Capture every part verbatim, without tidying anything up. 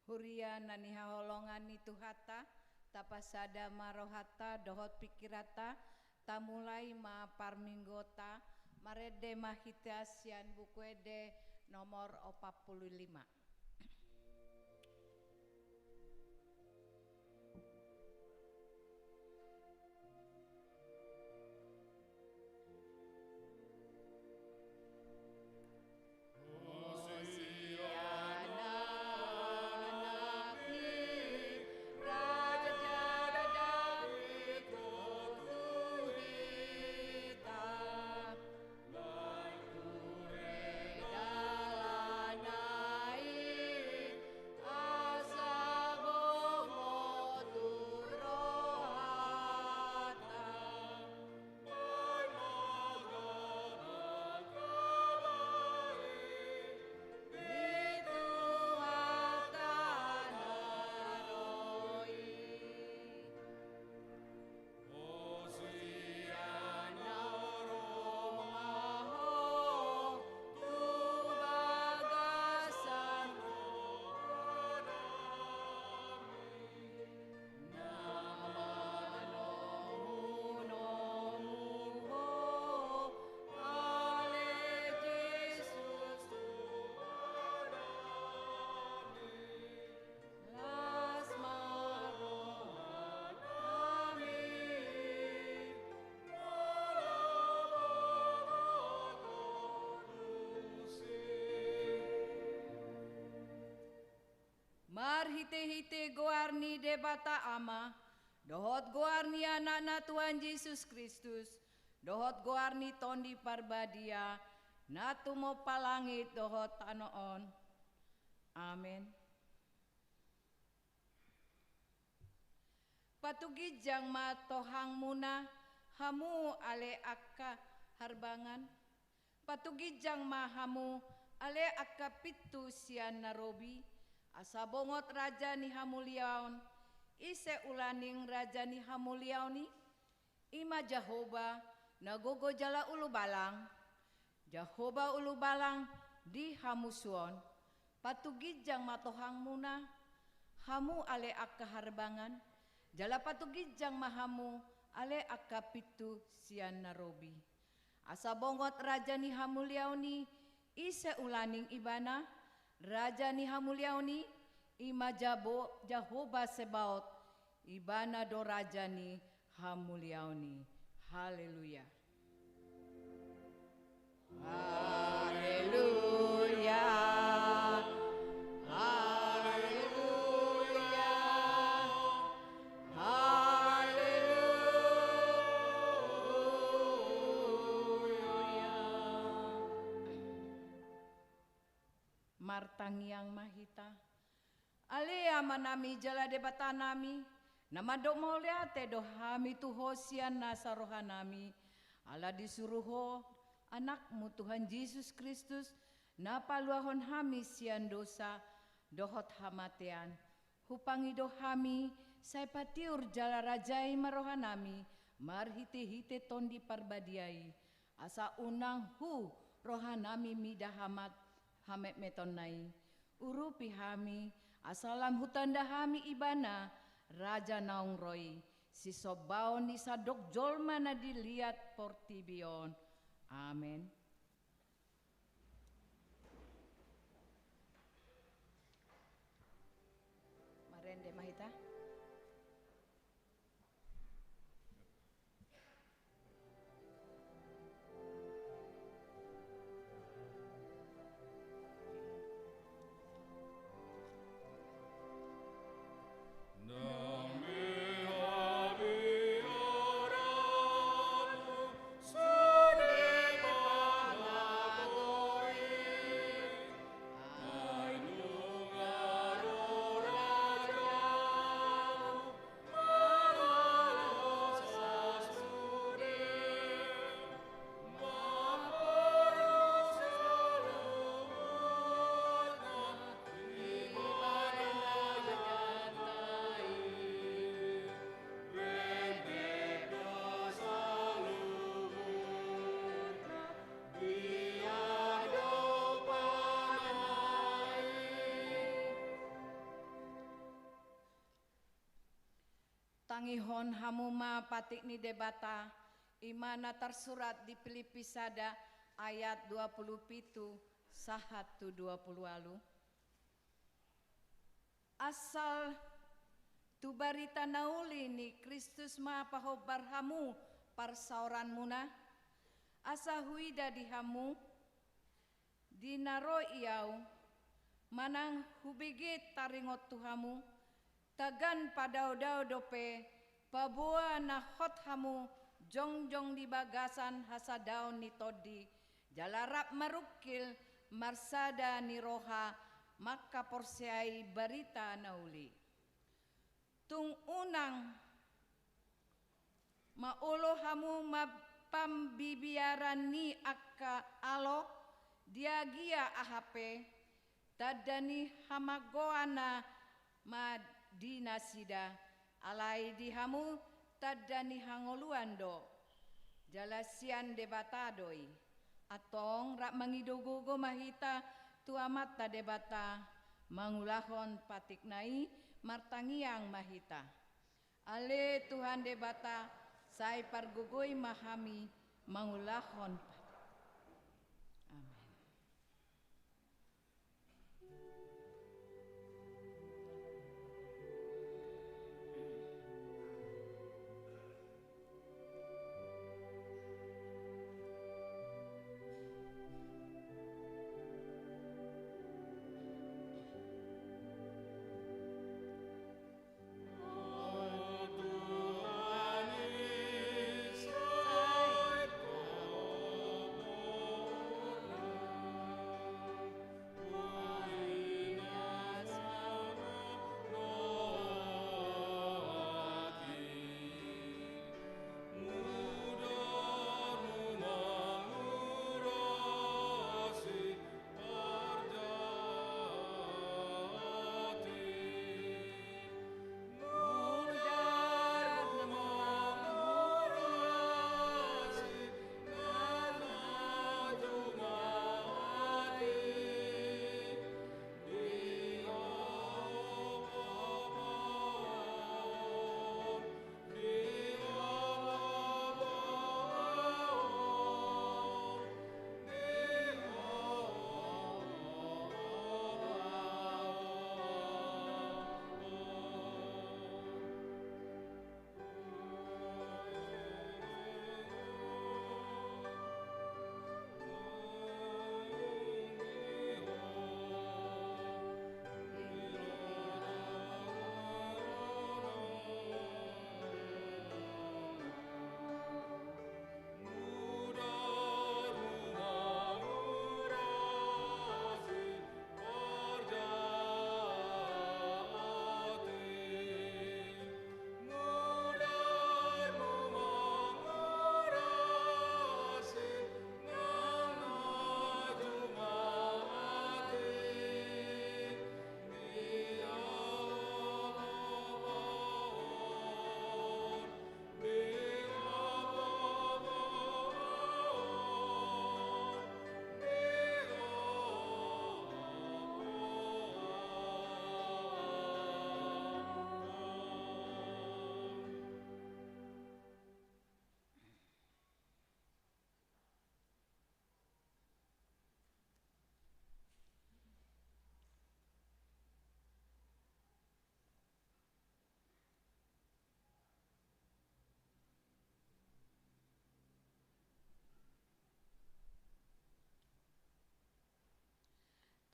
Huria na nihaholongan ni Tuhanta, tapasada ma rohanta dohot pingkiranta, tamulai ma parmingguonta, marende ma hita sian Buku Ende nomor opat pulu lima. Marhitehite goar ni Debata Ama, dohot goar ni Anakna Tuhan Jesus Kristus, dohot goar ni Tondi Parbadia, na tumompa langit dohot tano on. Amen. Patuginjang ma tohangmuna, hamu ale angka harbangan. Patuginjang ma hamu ale angka pintu sian na robi, asa bongot raja ni hamuliaon. Ise ulaning raja ni hamuliaon i? I ma Jahowa, na gogo jala ulubalang. Jahowa ulubalang di hamusuon. Patuginjang ma tohangmuna, hamu ale angka harbangan, jala patuginjang ma hamu ale angka pintu sian na robi. Asa bongot raja ni hamuliaon i, ise ulaning ibana? Raja ni hamuliaon i, i ma Jabo-, Jahowa Sebaot, ibana do raja ni hamuliaon i. Haleluya. Haleluya. Haleluya. Haleluya. Martangiang ma hita. Ale Amanami jala Debatanami, na mandok mauliate do hami tu Ho sian nasa rohanami, ala disuru Ho Anakmu Tuhan Jesus Kristus, na paluahon hami sian dosa dohot hamatean. Hupangido hami, sai patiur jala rajai ma rohanami, marhitehite Tondi Parbadia i, asa unang hu rohanami mida hamat hametmetonna i. Urupi hami, asa lam hutanda hami ibana, Raja naung ro i, sisombaon ni sandok jolma na di liat portibi on. Amen. Marende ma hita. Tangihon hamu ma patik ni Debata, i ma na tarsurat di Pilippi sada ayat dua pulu pitu sahat tu dua pulu ualu. Asal tu barita na uli ni Kristus ma pahombar hamu parsaoranmuna, asa huida di hamu, di na ro i ahu, manang hubege taringot tu hamu, tagan padaodao dope, paboa na hot hamu jongjong di bagasan hasadaon ni Tondi, jala rap marungkil marsada ni roha mangkaporseai barita na uli. Tung unang ma olo hamu mampambiaran ni angka alo di agia aha pe, tanda ni hamagoanna ma di nasida, alai di hamu tanda ni hangoluan do. Jala sian Debata do i. Antong rap mangido gogo ma hita tu Amanta Debata, mangulahon patikna i, martangiang ma hita. Ale Tuhan Debata, sai pargogoi ma hami mangulahon patik. Amen.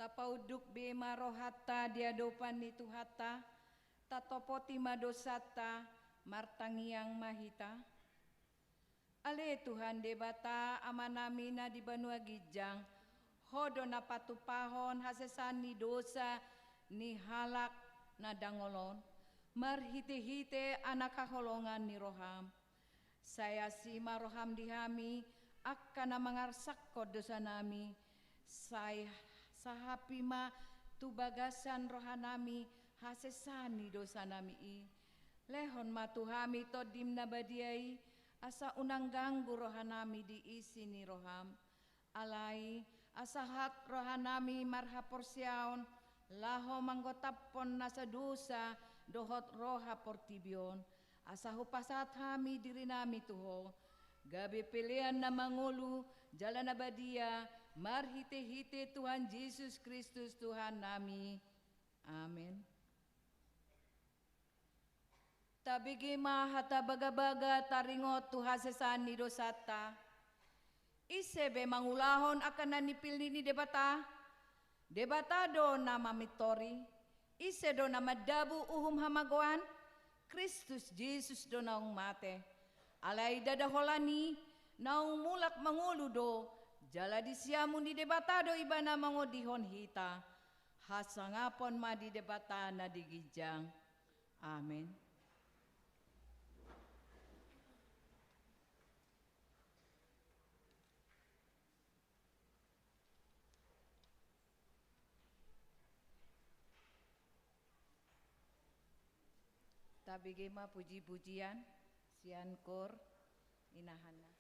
Tapaunduk be ma rohanta di adopan ni Tuhanta, tatopoti ma dosanta, martangiang ma hita. Ale Tuhan Debata, Amanami na di banua ginjang, Ho do na patupahon hasesaan ni dosa ni halak na dangol on, marhitehite Anak haholongan ni roham. Sai asi ma roham di hami, angka na mangarsakkon dosanami, sai sahapi ma tu bagasan rohanami hasesaan ni dosanami i. Lehon ma tu hami Tondim na badia i, asa unang ganggu rohanami di isi ni roham. Alai, asa hat rohanami marhaporseaon, laho manggotaphon nasa dosa dohot roha portibi on. Asa hupasahat hami dirinami tu Ho, gabe pelean na mangolu jala na badia, marhitehite Tuhan Jesus Kristus Tuhannami. Amen. Tabege ma hata bagabaga taringot tu hasesaan ni dosanta. Ise be mangulahon angka na nipillit ni Debata? Debata do na mamintori. Ise do na mandabu uhum hamagoan? Kristus Jesus do naung mate. Alai ndada holan i, naung mulak mangolu do, jala di siamun ni Debata do Ibana mangondihon hita. Hasangapon ma di Debata na di ginjang. Amen. Tabege ma puji-pujian sian koor, inahanna.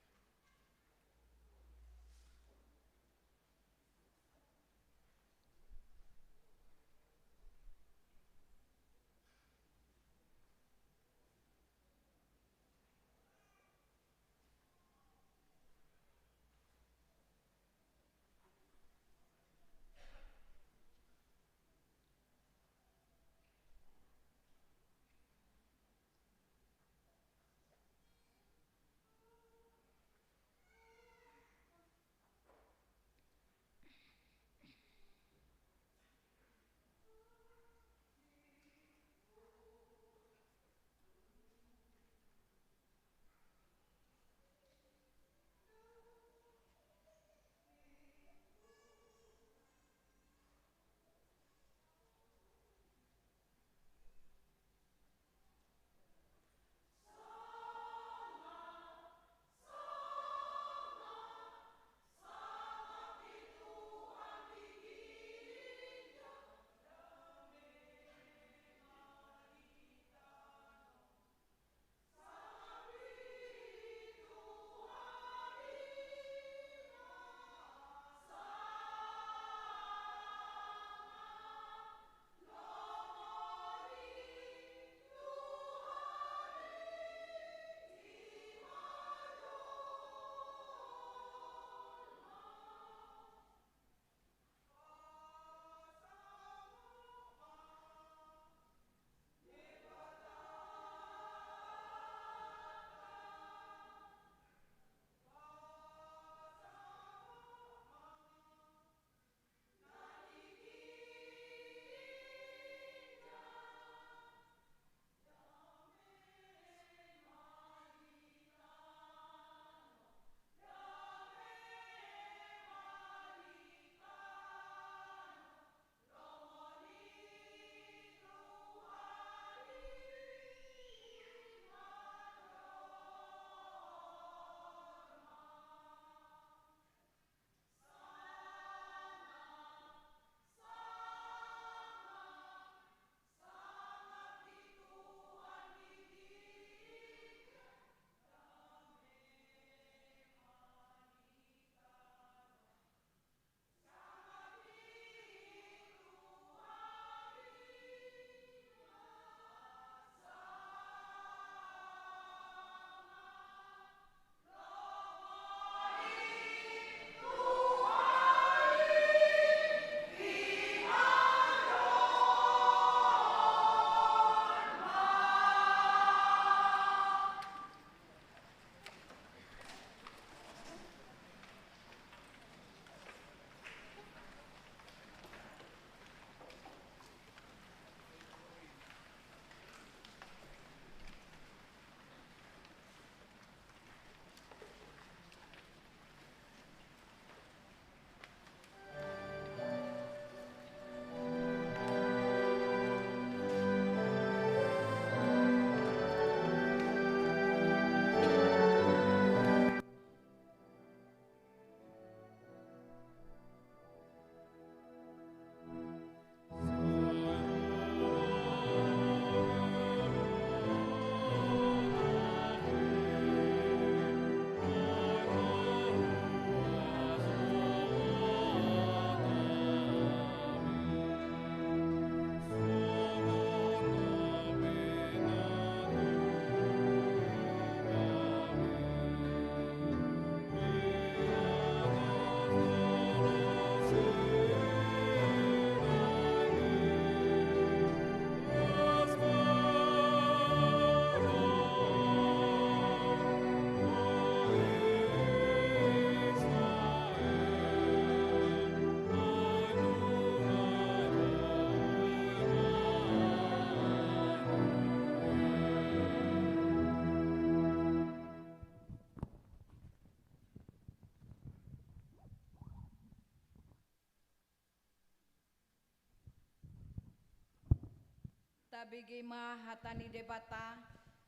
Tabege ma hata ni Debata,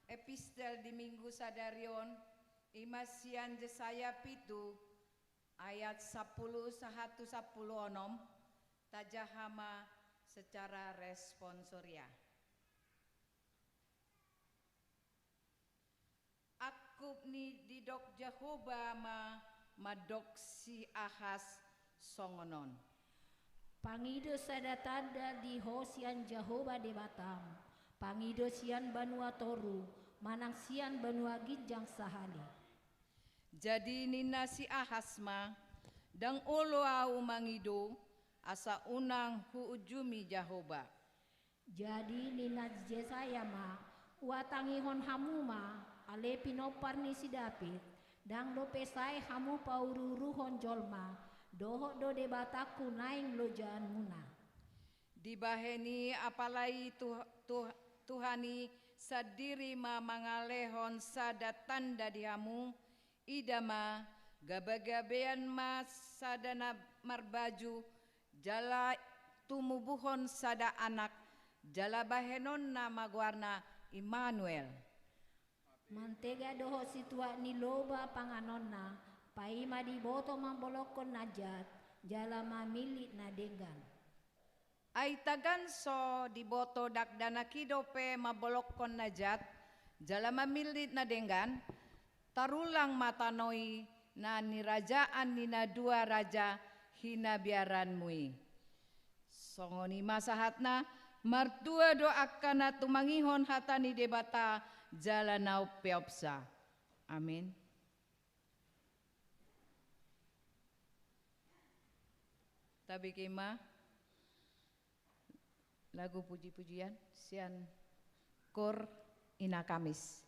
epistel di Minggu sadari on, i ma sian Jesaya pitu, ayat sampulu sahat tu sampulu onom, tajaha ma secara responsoria. Angkup ni didok Jahowa ma mandok si Ahas songon on. Pangido sada tanda di ho sian Jahowa Debatam, pangido sian banua toru, manang sian banua ginjang sahali. Jadi ninna si Ahas ma, ndang olo ahu mangido, asa unang huunjumi Jahowa. Jadi ninna Jesaya ma, uatangihon hamu ma, ale pinompar ni si David, ndang dope sae hamu pauruuruhon jolma, dohot do Debatangku naeng lojaanmuna. Dibahen i apala i Tuh-, Tuh-, Tuhan i sandiri ma mangalehon sada tanda di hamu, ida ma, gabagabean ma sada na marbaju, jala tumubuhon sada anak, jala bahenonna ma goarna Immanuel. Mantega dohot situak ni loba panganonna, paima diboto mambolongkon na jat, jala mamillit na denggan. Ai tagan so diboto dakdanak i dope mambolongkon na jat, jala mamillit na denggan, tarulang ma tano i na nirajaan ni na dua raja hinabiaranmu i. Songon i ma sahatna, martua do angka na tumangihon hata ni Debata jala na umpeopsa. Amin. Tabege ma lagu puji-pujian sian Kor Ina Kamis.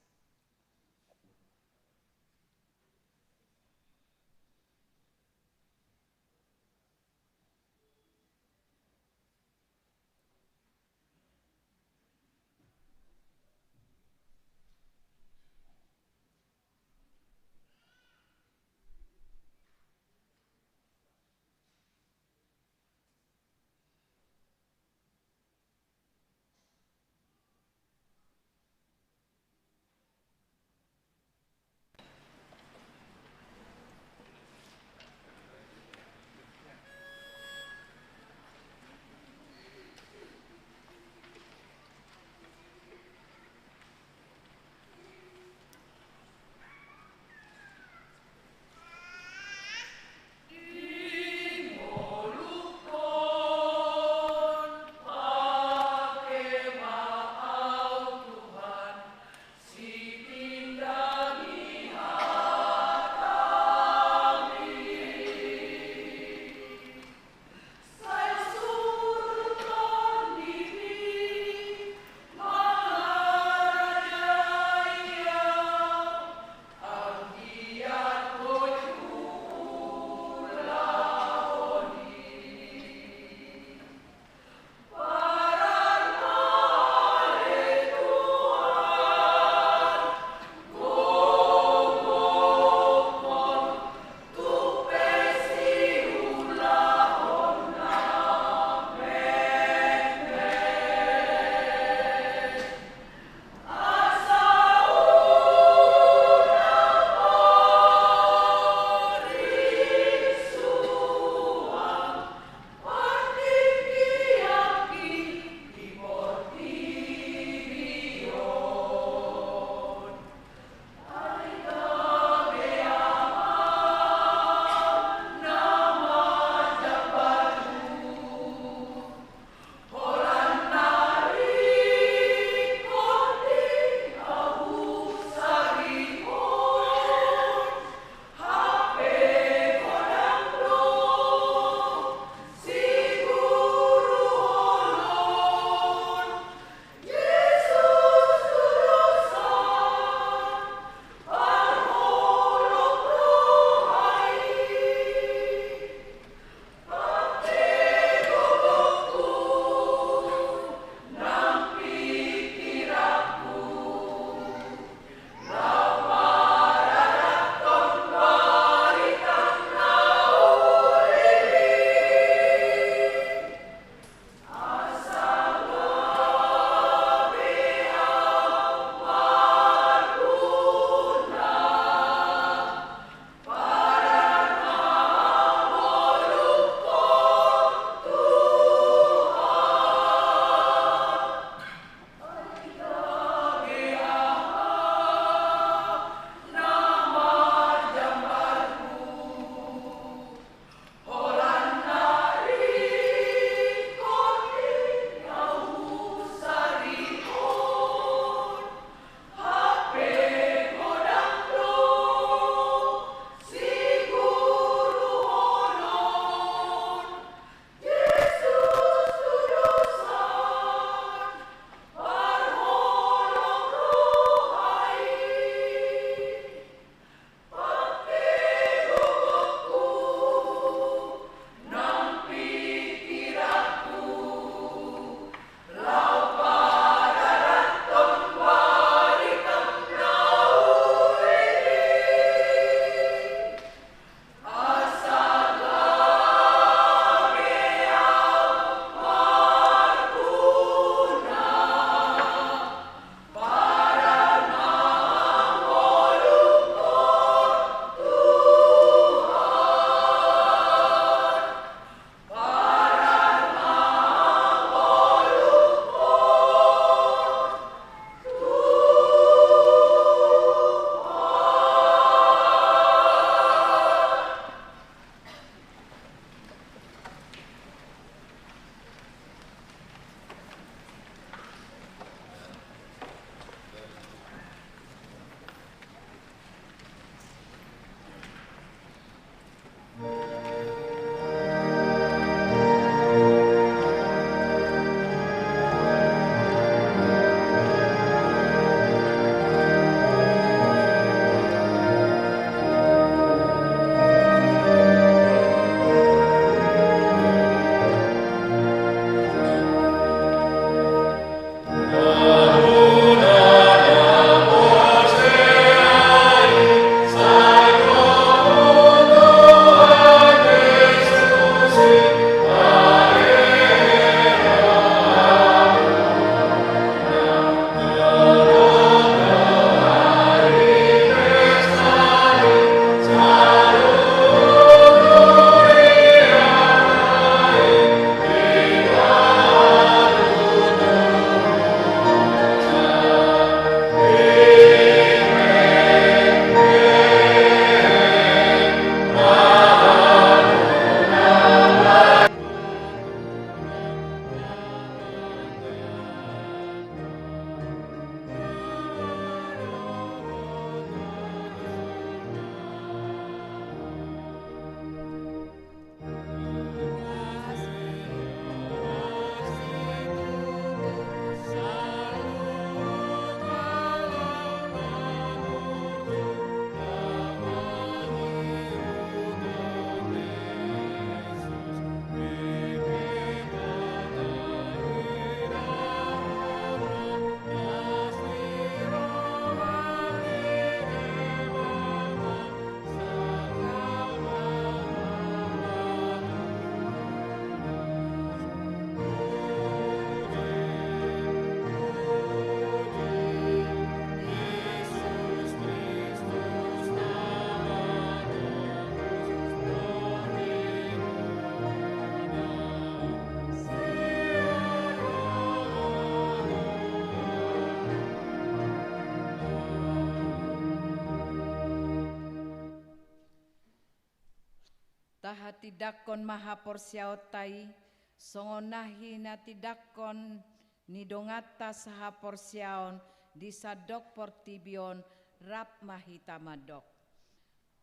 Hatindangkon ma haporseaonta i, songon na hinatindangkon ni donganta sahaporseaon di sandok portibi on, rap ma hita mandok.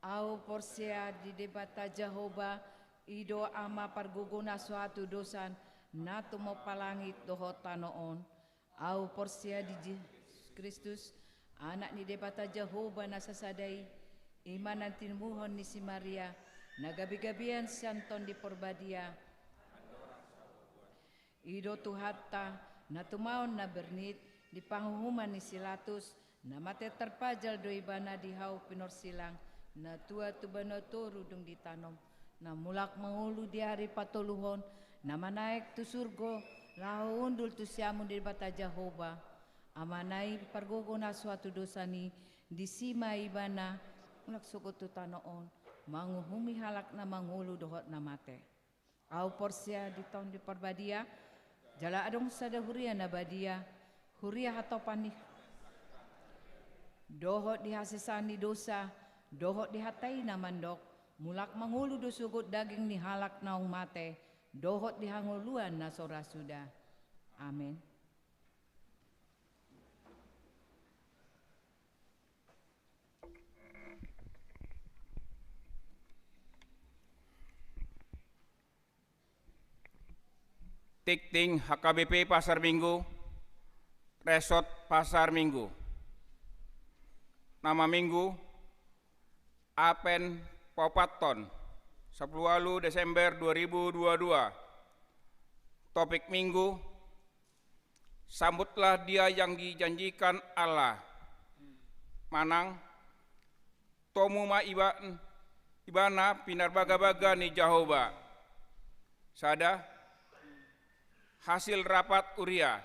Ahu porsea di Debata Jahowa, i do Ama pargogo na so hatudosan, na tumompa langit dohot tano on. Ahu porsea di Jesus Kristus, Anak ni Debata Jahowa na sasada i, i ma na tinimuhon ni si Maria, na gabegabean sian Tondi Porbadia. I do Tuhanta, na tumaon na bernit, di panguhuman ni si Latus, na mate tarpajal do ibana di hau pinorsilang, na tua tu banua toru dung ditanom, na mulak mangolu di ari patoluhon, na manaek tu surgo, laho hundul tu siamun ni Debata Jahowa, Amana i pargogo na so hatudosan i, disi ma ibana mulak sogot tu tano on, manguhumi halak na mangolu dohot na mate. Ahu porsea di Tondi Porbadia, jala adong sada huria na badia, huria hatopan ni dohot di hasesaan ni dosa, dohot di hata i na mandok, mulak mangolu do sogot daging ni halak naung mate, dohot di hangoluan na so ra suda. Amen. Tingting H K B P Pasar Minggu, Resort Pasar Minggu. Nama minggu, Advent paopathon, sampulu ualu Desember dua ribu dua dua. Topik minggu, Sambutlah Dia yang dijanjikan Allah. Manang, tomu ma iba-, ibana pinarbagabaga ni Jahowa. Sada, hasil rapat huria.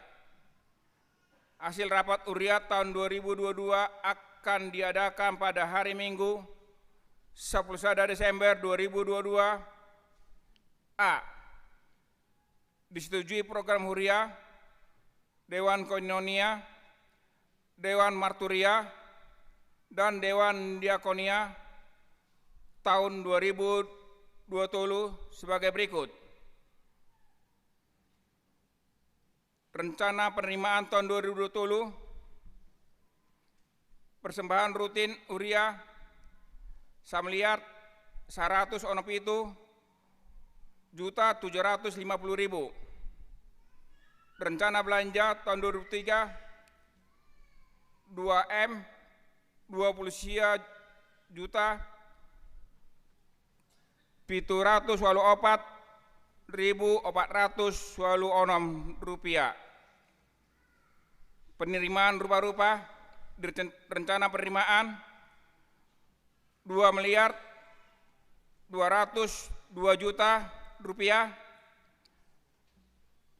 Hasil rapat huria tahun dua ribu dua dua akan diadakan pada hari Minggu, sampulu sada Desember dua ribu dua dua. A. Disetujui program huria, Dewan Koinonia, Dewan Marturia, dan Dewan Diakonia tahun dua ribu dua tolu sebagai berikut. Rencana penerimaan tahun dua ribu dua tolu, persembahan rutin huria, samiliar saratus onom pitu juta tujuh ratus lima puluh ribu. Rencana belanja tahun dua ribu tiga, dua M, dua puluh sia juta pitu ratus ualu opat ribu opat ratus ualu onom rupiah. Penerimaan rupa-rupa di recen-, rencana penerimaan dua miliar dua ratus dua juta rupiah,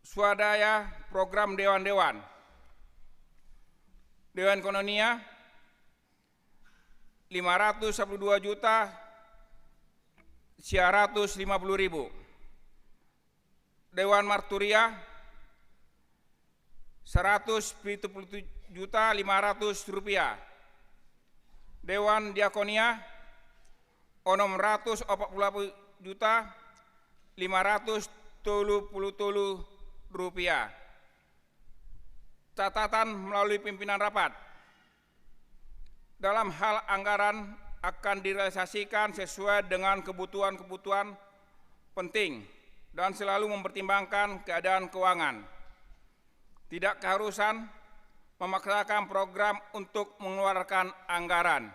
swadaya program dewan-dewan. Dewan Koinonia, lima ratus sampulu dua juta sia ratus lima puluh ribu. Dewan Marturia, saratus pitu puluh juta lima ratus rupiah. Dewan Diakonia, onom ratus opat puluh juta lima ratus tolu puluh tolu rupiah. Catatan melalui pimpinan rapat. Dalam hal anggaran akan direalisasikan sesuai dengan kebutuhan-kebutuhan penting dan selalu mempertimbangkan keadaan keuangan. Tidak keharusan memaksakan program untuk mengeluarkan anggaran.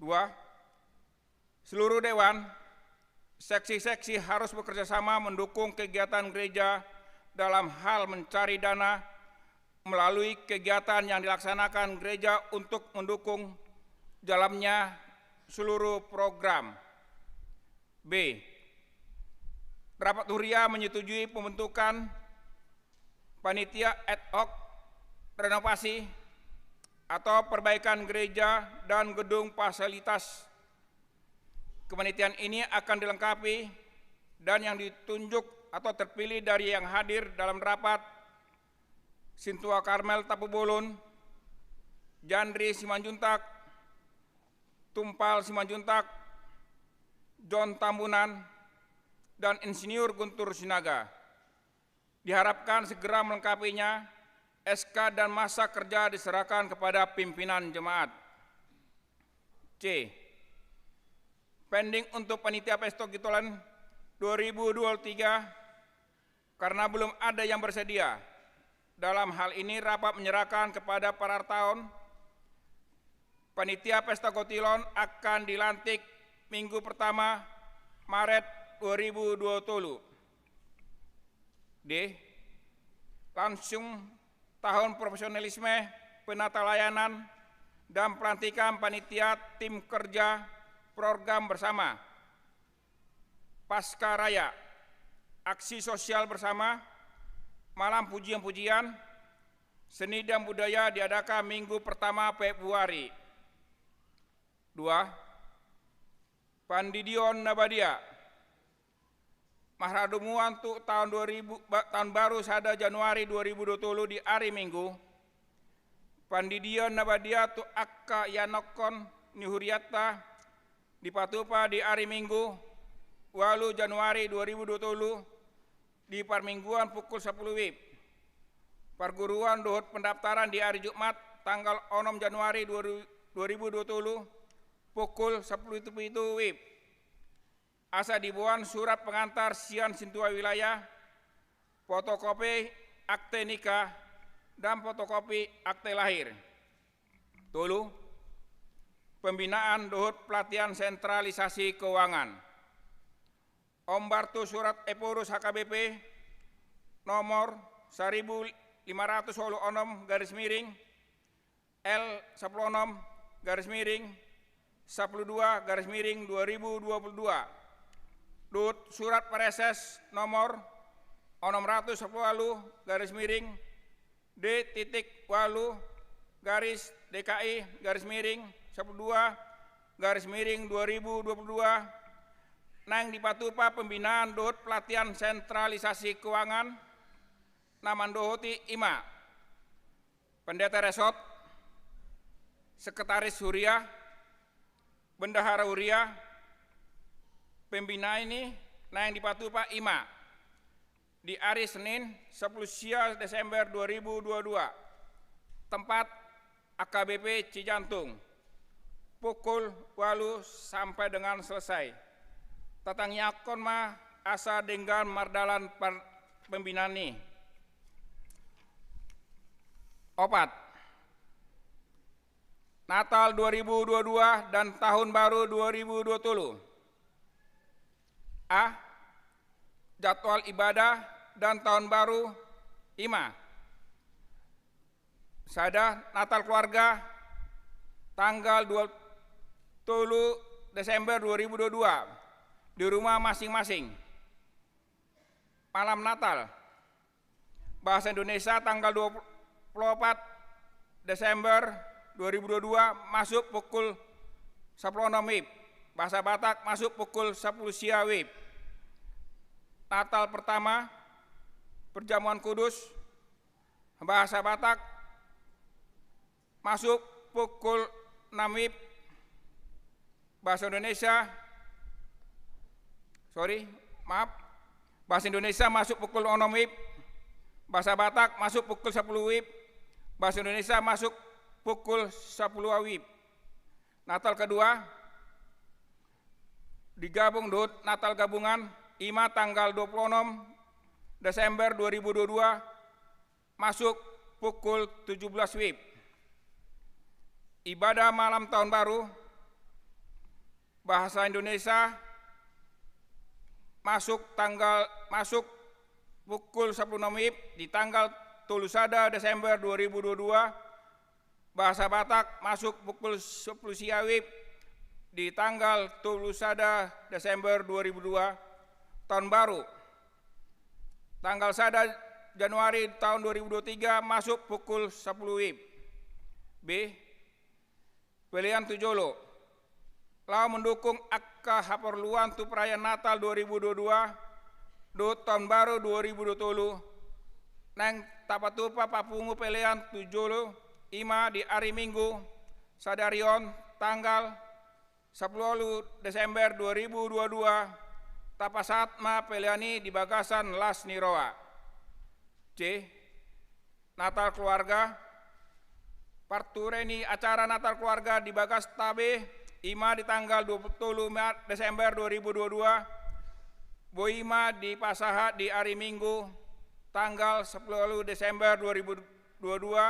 Dua, seluruh dewan, seksi-seksi harus bekerja sama mendukung kegiatan gereja dalam hal mencari dana melalui kegiatan yang dilaksanakan gereja untuk mendukung jalannya seluruh program. B. Rapat huria menyetujui pembentukan panitia ad hoc renovasi atau perbaikan gereja dan gedung fasilitas. Kepanitiaan ini akan dilengkapi dan yang ditunjuk atau terpilih dari yang hadir dalam rapat: Sintua Karmel Tampubolon, Jandri Simanjuntak, Tumpal Simanjuntak, John Tambunan, dan Insinyur Guntur Sinaga. Diharapkan segera melengkapinya, S K dan masa kerja diserahkan kepada pimpinan jemaat. C. Pending untuk panitia Pesta Gothilohon dua ribu dua puluh tiga karena belum ada yang bersedia. Dalam hal ini, rapat menyerahkan kepada perartaon, panitia Pesta Gothilohon akan dilantik minggu pertama Maret dua ribu dua puluh tolu. D. Langsung tahun profesionalisme, penata layanan, dan pelantikan panitia tim kerja program bersama. Pasca Raya, aksi sosial bersama, malam pujian-pujian, seni dan budaya diadakan minggu pertama Februari. Dua. Pandidion na badia. Marhadomuan tu taon dua ribu, ba-, taon baru sada Januari dua ribu dua puluh tolu di ari Minggu. Pandidion na badia tu angka ianakkon ni hurianta dipatupa di ari Minggu, ualu Januari dua ribu dua puluh tolu, di parmingguan pukul sapuluh WIB. Parguruan dohot pendaftaran di ari Jumat, tanggal onom Januari dua ribu dua puluh tolu, pukul sapuluh pitu WIB. Asa diboan surat pengantar sian sintua wilayah, fotokopi akte nikah, dan fotokopi akte lahir. Tolu, pembinaan dohot pelatihan sentralisasi keuangan. Ombar tu surat Ephorus H K B P nomor seribu lima ratus walu onom garis miring L sapuluh onom garis miring sapuluh dua garis miring dua ribu dua puluh dua. Dohot surat Praeses nomor onom ratus sapuluh walu garis miring D titik walu garis D K I garis miring sapuluh dua garis miring dua ribu dua puluh dua, naeng dipatupa pembinaan dohot pelatihan sentralisasi keuangan, na mandohoti i ma: Pendeta Resort, Sekretaris Huria, Bendahara Huria. Pembinaan i naeng dipatupa i ma di ari Senin, sapuluh sia Desember dua ribu dua puluh dua. Tempat, A K B P Cijantung. Pukul walu sampai dengan selesai. Tatangiangkon ma asa denggan mardalan par-, pembinaan i. Opat. Natal dua ribu dua puluh dua dan Tahun Baru dua ribu dua puluh tolu. A. Jadwal ibadah dan Tahun Baru i ma: Sada, Natal keluarga, tanggal dua puluh tolu Desember dua ribu dua puluh dua, di rumah masing-masing. Malam Natal, bahasa Indonesia, tanggal dua puluh empat Desember dua ribu dua puluh dua, masuk pukul sepuluh nol WIB. Bahasa Batak masuk pukul sepuluh sia WIB. Natal pertama, perjamuan kudus, bahasa Batak masuk pukul enam WIB. Bahasa Indonesia, sorry, maaf. Bahasa Indonesia masuk pukul enam WIB. Bahasa Batak masuk pukul sepuluh WIB. Bahasa Indonesia masuk pukul sepuluh WIB. Natal kedua digabung dohot Natal gabungan, i ma tanggal dua puluh enam Desember dua ribu dua puluh dua, masuk pukul tujuh belas WIB. Ibadah malam Tahun Baru, bahasa Indonesia, masuk tanggal, masuk pukul sepuluh nol WIB di tanggal tolu sada Desember dua ribu dua puluh dua. Bahasa Batak masuk pukul sepuluh sia WIB di tanggal tolu sada Desember dua ribu dua. Tahun Baru, tanggal sada Januari tahun dua ribu dua puluh tiga, masuk pukul sepuluh WIB. B. Pelean tu jolo. Laho mandukung angka haporluan tu perayaan Natal dua ribu dua puluh dua dohot Tahun Baru dua ribu dua puluh tolu, naeng tapatupa papungu pelean tu jolo, i ma di ari Minggu sadari on, tanggal Sampulu ualu Desember dua ribu dua dua, tapasahat ma pelean i di bagasan las ni roha. C. Natal keluarga. Parture ni acara Natal keluarga di bagasta be, i ma di tanggal dua pulu tolu Desember dua ribu dua dua, boi ma dipasahat di ari Minggu tanggal sampulu ualu Desember dua ribu dua dua,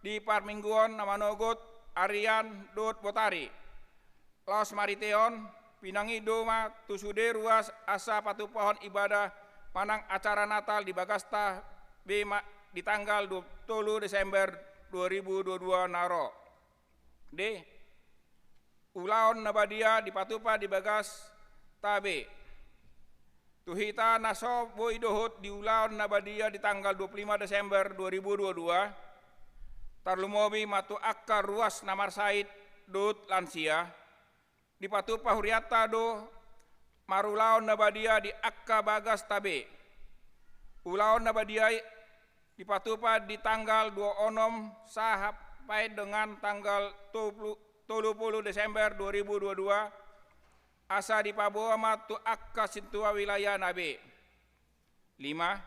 di parmingguon na manogot, arian dohot botari. Laos marhite on, pinangido ma tu sude ruas asa patumpahon ibadah manang acara Natal di bagasta be ma di tanggal dua pulu tolu Desember dua ribu dua dua na ro. D. Ulaon na badia dipatupa di bagasta be. Tu hita na so boi dohot di ulaon na badia di tanggal dua pulu lima Desember dua ribu dua dua, tarlumobi ma tu angka ruas na marsahit dohot lansia, dipatupa hurianta do marulaon na badia di angka bagasta be. Ulaon na badia i dipatupa di tanggal dua onom sampai dengan tanggal tolu pulu Desember dua ribu dua dua, asa dipaboa ma tu angka sintua wilayah na be. Lima.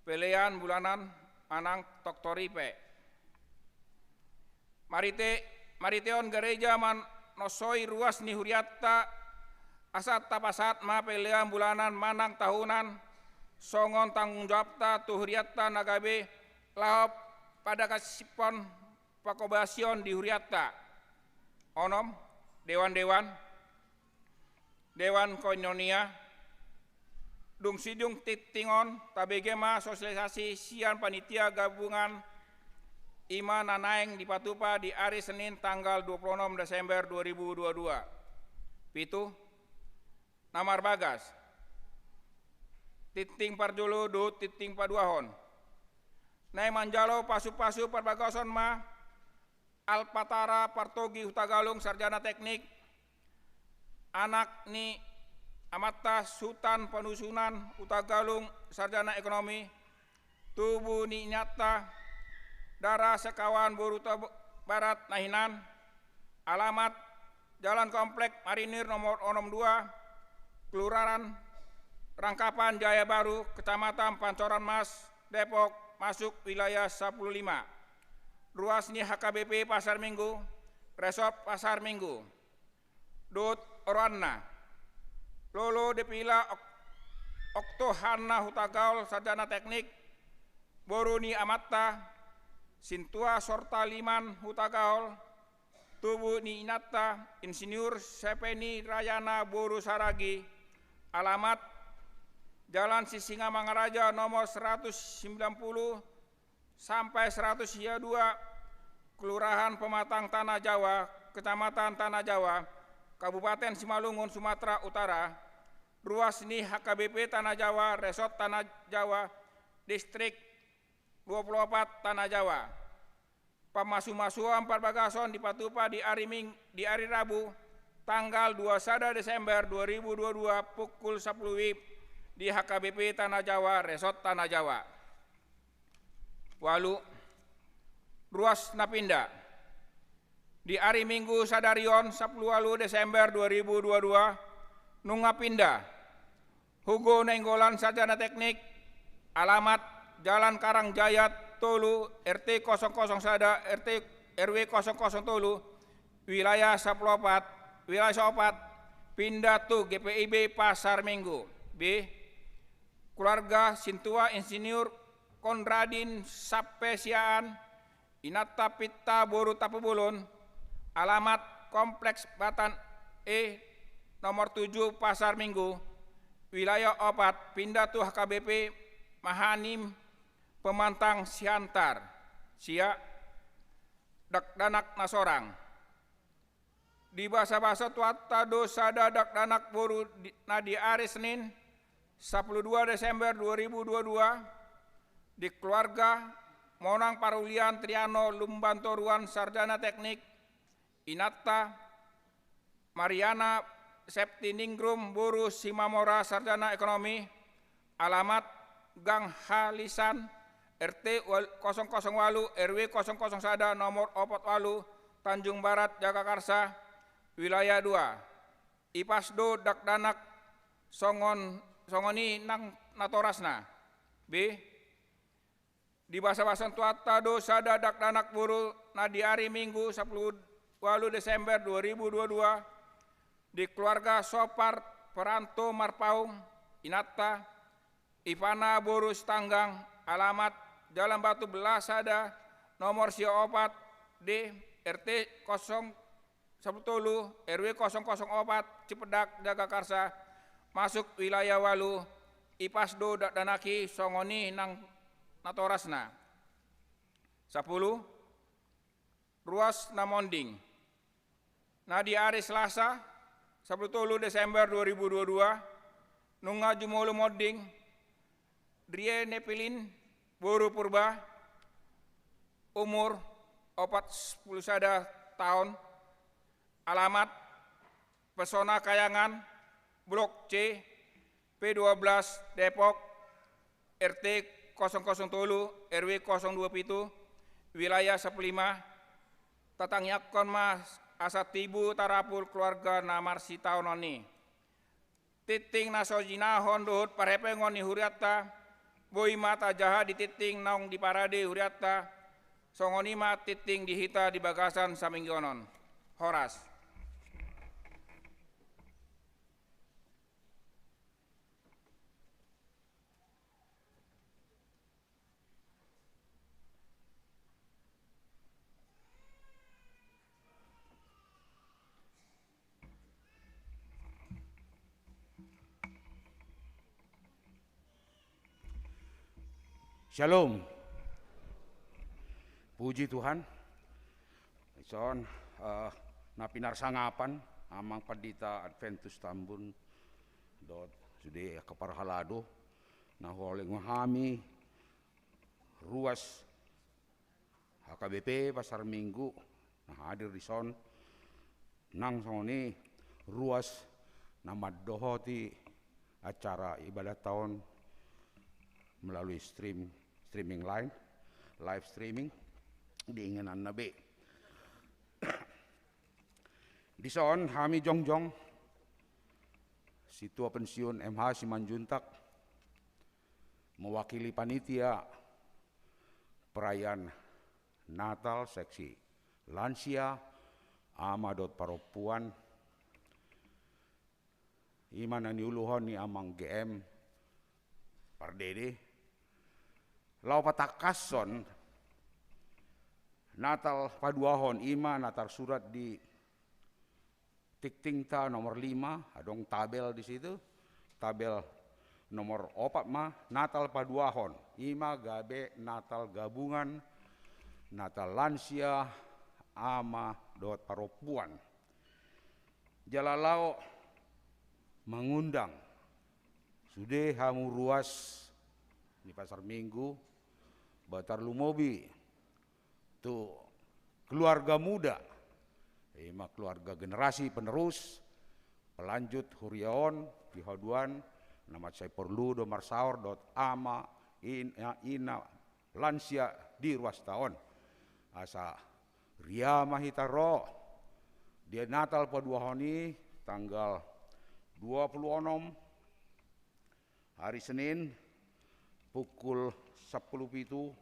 Pelean bulanan manang toktoripe. Marhite, marhite on gareja manonsoi ruas ni hurianta, asa tapasahat ma pelean bulanan manang tahunan songon tanggung jawabta tu hurianta na gabe laho padagasiphon pangkobasion di hurianta. Onom. Dewan-dewan, dewan koinonia. Dung sidung tingting on, tabege ma sosialisasi sian panitia gabungan, i ma na naeng dipatupa di ari Senin tanggal dua pulu onom Desember dua ribu dua dua. Pitu. Na marbagas. Tingting parjolo dohot tingting paduahon. Naeng manjalo pasu-pasu parbagason ma Alpatara Partogi Hutagalung, sarjana teknik, anak ni amanta Sutan Panusunan Hutagalung, sarjana ekonomi, tubu ni inanta Dara Sekawan boru Huta Barat na hinan, alamat Jalan Komplek Marinir nomor onom dua, Kelurahan Rangkapan Jaya Baru, Kecamatan Pancoran Mas, Depok, masuk wilayah sampulu lima. Ruas ni H K B P Pasar Minggu, Resort Pasar Minggu. Dohot oroanna. Lolo Depila Ok-, Okto Hanna Hutagaol, sarjana teknik, boru ni amanta, Sintua Sortaliman Hutagaol, tubu ni inanta, Insinyur Sepeni Rayana boru Saragi, alamat Jalan Sisingamangaraja nomor seratus sembilan puluh sampai seratus sia dua, Kelurahan Pematang Tanah Jawa, Kecamatan Tanah Jawa, Kabupaten Simalungun, Sumatera Utara, ruas ni H K B P Tanah Jawa, Resort Tanah Jawa, Distrik dua puluh opat Tanah Jawa. Pamasu-masuon parbagason dipatupa di ari Ming-, di ari Rabu, tanggal dua sada Desember dua ribu dua dua, pukul sampulu W I B di H K B P Tanah Jawa, Resort Tanah Jawa. Ualu. Ruas na pinda. Di ari Minggu sadari on, sampulu ualu Desember dua ribu dua dua, nunga pinda. Hugo Nainggolan, sarjana teknik, alamat Jalan Karangjaya tolu, R T kosong kosong sada, R T, R W kosong kosong tolu, wilayah sampulu opat, wilayah saopat, pinda tu G P I B Pasar Minggu. B. Keluarga Sintua Insinyur Konradin Sappe Siaan, inanta Pitta boru Tapubolon, alamat Kompleks Batan E nomor tujuh Pasar Minggu, wilayah opat, pinda tu H K B P Mahanim Pemantang Siantar. Sia. Dakdanak na sorang. Dibasa-basa Tuhanta do sada dakdanak boru di, na di ari Senin, sampulu dua Desember dua ribu dua dua, di keluarga Monang Parulian Triano Lumban Toruan, sarjana teknik, inanta Mariana Septiningrum boru Simamora, sarjana ekonomi, alamat Gang Halisan, R T wal-, kosong kosong ualu, R W kosong kosong sada, nomor opat ualu, Tanjung Barat, Jagakarsa, Wilayah dua, ipas do dakdanak songon, songon i nang natorasna. B, di basa-basa tuanta do sada dakdanak boru na di ari Minggu sampulu ualu Desember dua ribu dua dua di keluarga Sopar Peranto Marpaung, inanta, ipana boru Sitanggang, alamat Jalan Batu Belah sada, nomor sia opat D, R T kosong sampulu tolu, R W kosong kosong opat, Cipedak, Jagakarsa, masuk wilayah ualu, ipas do dakdanak i songon i nang natorasna. Sampulu, ruas na monding. Na di ari Selasa, sampulu tolu Desember dua ribu dua dua, nunga jumolo monding, Rie Nepilin boru Purba, umur opat pulu sada taon, alamat Pesona Kayangan, Blok C, P dua belas, Depok, R T kosong kosong tolu, R W kosong dua pitu, wilayah sampulu lima, tatangiangkon ma asa tibu tarapul keluarga na marsitaonon i. Tingting na so jinahon dohot parhepengon ni hurianta, boi ma tajaha di tingting naung diparade hurianta, songon i ma tingting di hita di bagasan samingguon on. Horas. Syalom. Puji Tuhan. Dison, eh, na pinarsangapan, Amang Pandita Adventus Tambun, dohot sude angka parhalado, na huhaholongi hami, ruas H K B P Pasar Minggu, na hadir dison, nang songon i ruas na mandohoti acara ibadatta on melalui stream, streaming line, live streaming, di ingananna be. Dison hami jongjong, Sintua Pensiun M H Simanjuntak, mewakili panitia perayaan Natal seksi lansia, ama dohot parompuan, i ma na niuluhon ni Amang G M Pardede, laho patangkashon Natal paduahon, i ma na tarsurat di tingtingta nomor lima, adong tabel di situ, tabel nomor opat ma, Natal paduahon, i ma gabe Natal gabungan, Natal lansia, ama dohot parompuan. Jala laho mangundang sude hamu ruas ni Pasar Minggu, ba tarlumobi tu keluarga muda, i ma keluarga generasi penerus, pelanjut huria on, di haduan, na mansai porlu do marsaor dohot ama, in-, ina, lansia di ruasta on. Asa ria ma hita ro di Natal paduahon i, tanggal dua pulu onom, hari Senin, pukul sampulu pitu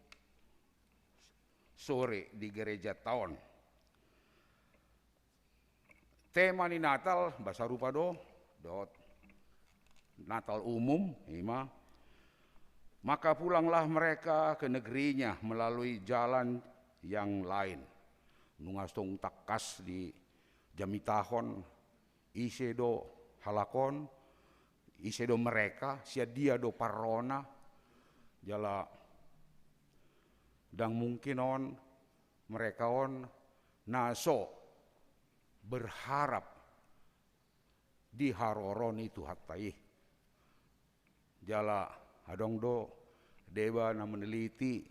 sore di gerejata on. Tema ni Natal ba sarupa do dohot Natal umum, i ma, "Maka pulanglah mereka ke negerinya melalui jalan yang lain." Nunga tung tangkas dijamitahon ise do halak on, ise do mereka, sian dia do parrona, jala ndang mungkin on mereka on na so berharap di haroro ni Tuhanta i. Jala adong do deba na meneliti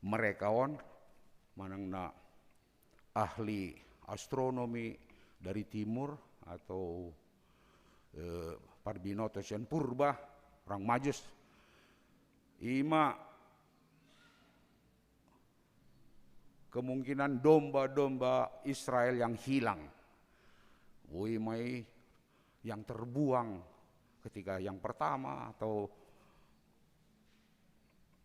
mereka on, manang na ahli astronomi dari timur atau, eh, parbinoto sian purba, orang Majus. I ma kemungkinan domba-domba Israel yang hilang. Boi ma i yang terbuang ketika yang pertama, atau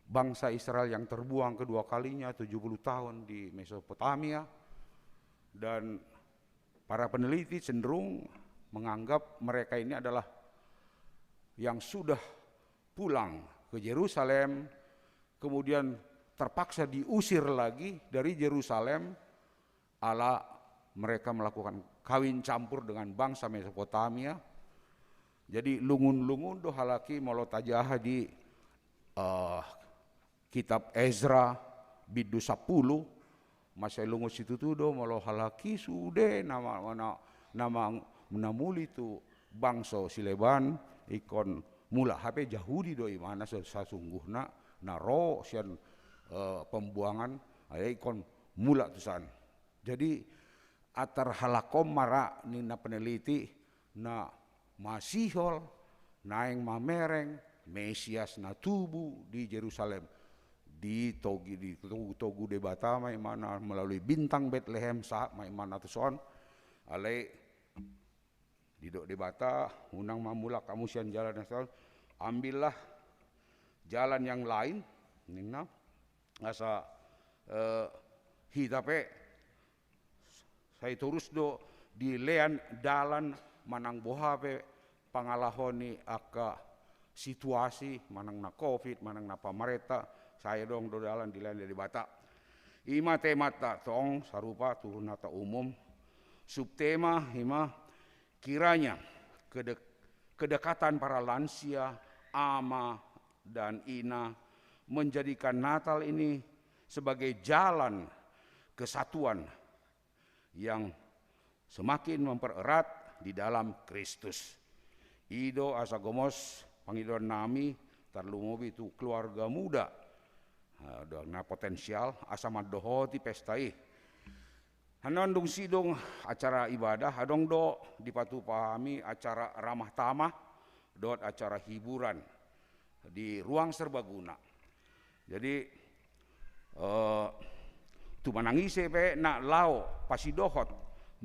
bangsa Israel yang terbuang kedua kalinya tujuh puluh tahun di Mesopotamia. Dan para peneliti cenderung menganggap mereka ini adalah yang sudah pulang ke Jerusalem, kemudian terpaksa diusir lagi dari Jerusalem, ala mereka melakukan kawin campur dengan bangsa Mesopotamia. Jadi lungun-lungun do halak i, molo tajaha di, eh, kitab Ezra bindu sampulu, mansai lungun situtu do, molo halak i sude na ma-, na, na ma-, na muli tu bangso sileban, ingkon mulak hape Jahudi do imana sa-, sasungguhna, na ro sian, eh, pembuangan, ai ingkon mulak tusan. Jadi, antar halak on ma ra ninna peneliti, na masihol naeng mamereng Mesias na tubu di Jerusalem, di togi, di togu-togu Debata ma imana melalui bintang Betlehem, sahat ma imana tuson. Alai didok Debata, unang ma mulak hamu sian jalan na saon, ambillah jalan yang lain, ninna, asa, eh, hita pe sai torus do dilean dalan manang boha pe pangalaho ni angka situasi, manang na covid, manang na pamarenta, sai adong do dalan dilean Debata. Ima temanta tong sarupa tu nata umum. Subtema ima, kiranya kedek-, kedekatan para lansia, ama dan ina, menjadikan Natal ini sebagai jalan kesatuan yang semakin mempererat di dalam Kristus. I do asa gomos pangidoan nami, tarlumobi tu keluarga muda, eh, na potensial, asa mandohoti pesta i. Annon dung sidung acara ibadah, adong do dipatupa hami acara ramah tamah dohot acara hiburan di ruang serbaguna. Jadi, eh, tu manang ise pe na laho pasidohot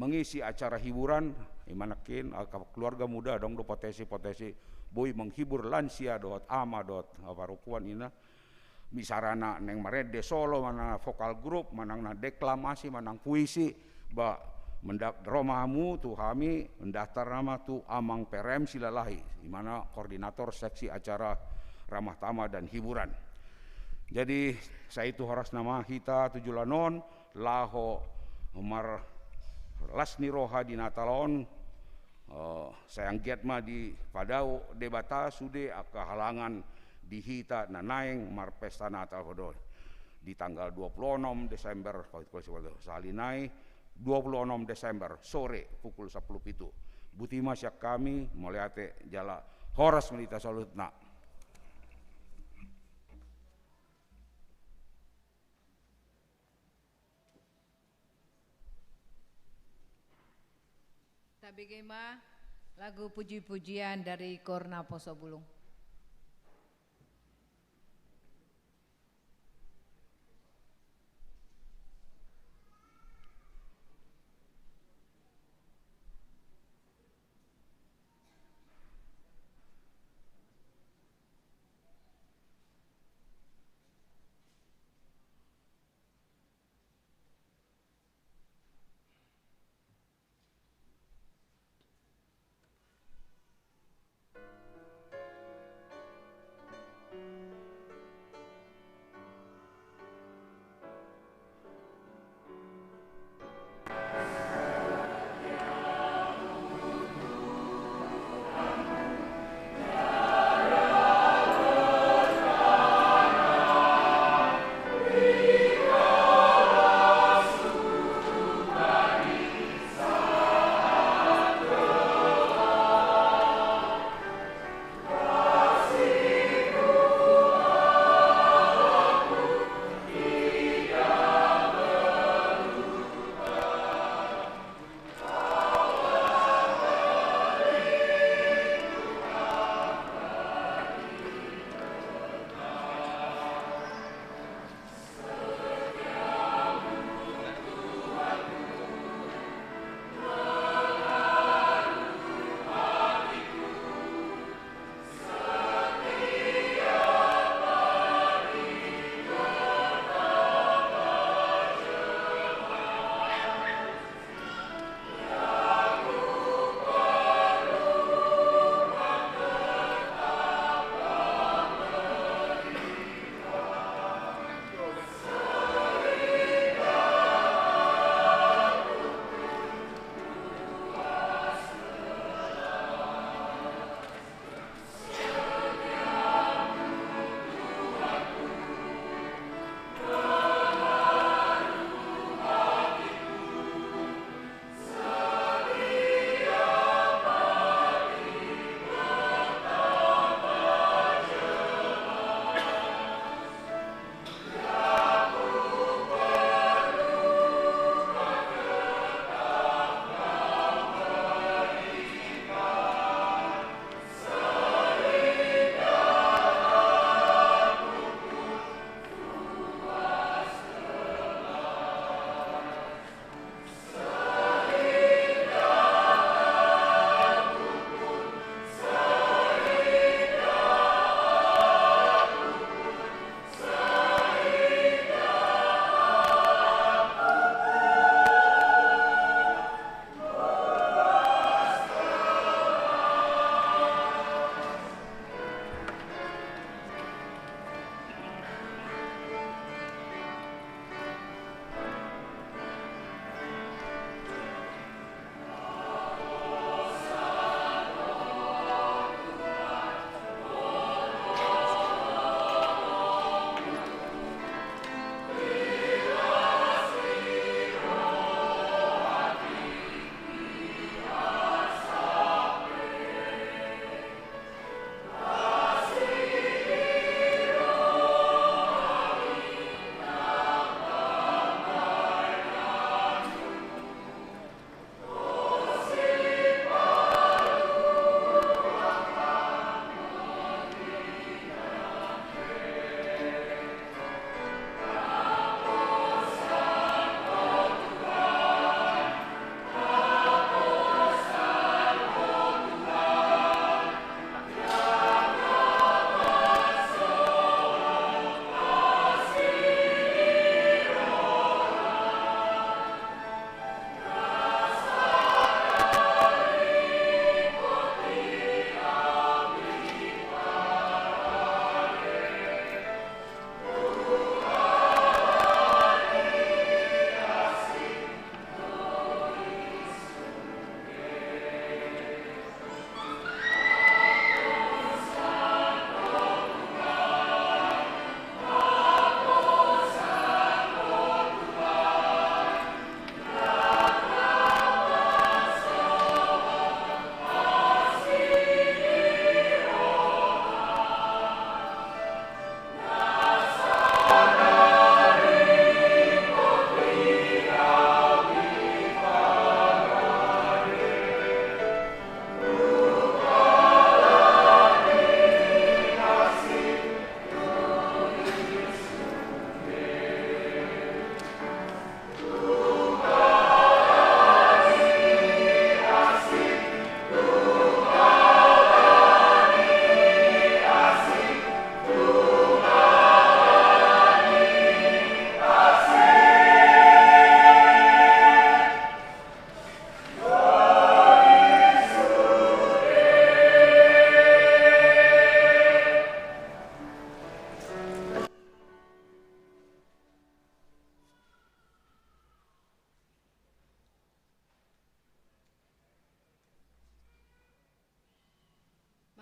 mengisi acara hiburan, ima nangkin, eh, keluarga muda, adong do potensi-potensi boi menghibur lansia dohot ama dohot, eh, parompuan, ina. Misalna naeng marende solo, manang vokal grup, manang na deklamasi, manang puisi, ba, menda-, ro ma hamu tu hami, mendaftar nama tu Amang P R M Silalahi, imana koordinator seksi acara ramah tamah dan hiburan. Jadi, sai tu horas nama hita tu joloan on, laho marlas ni roha di Natal on, eh, sai anggiat ma dipadao Debata sude angka halangan di hita na naeng marpesta Natal on. Di tanggal dua puluh onom Desember, sahali nai, dua puluh onom Desember, sore pukul sampulu pitu. Boti ma sian hami, mauliate jala horas ma di hita saluhutna. Tabege ma lagu puji-pujian dari Kor Naposobulung.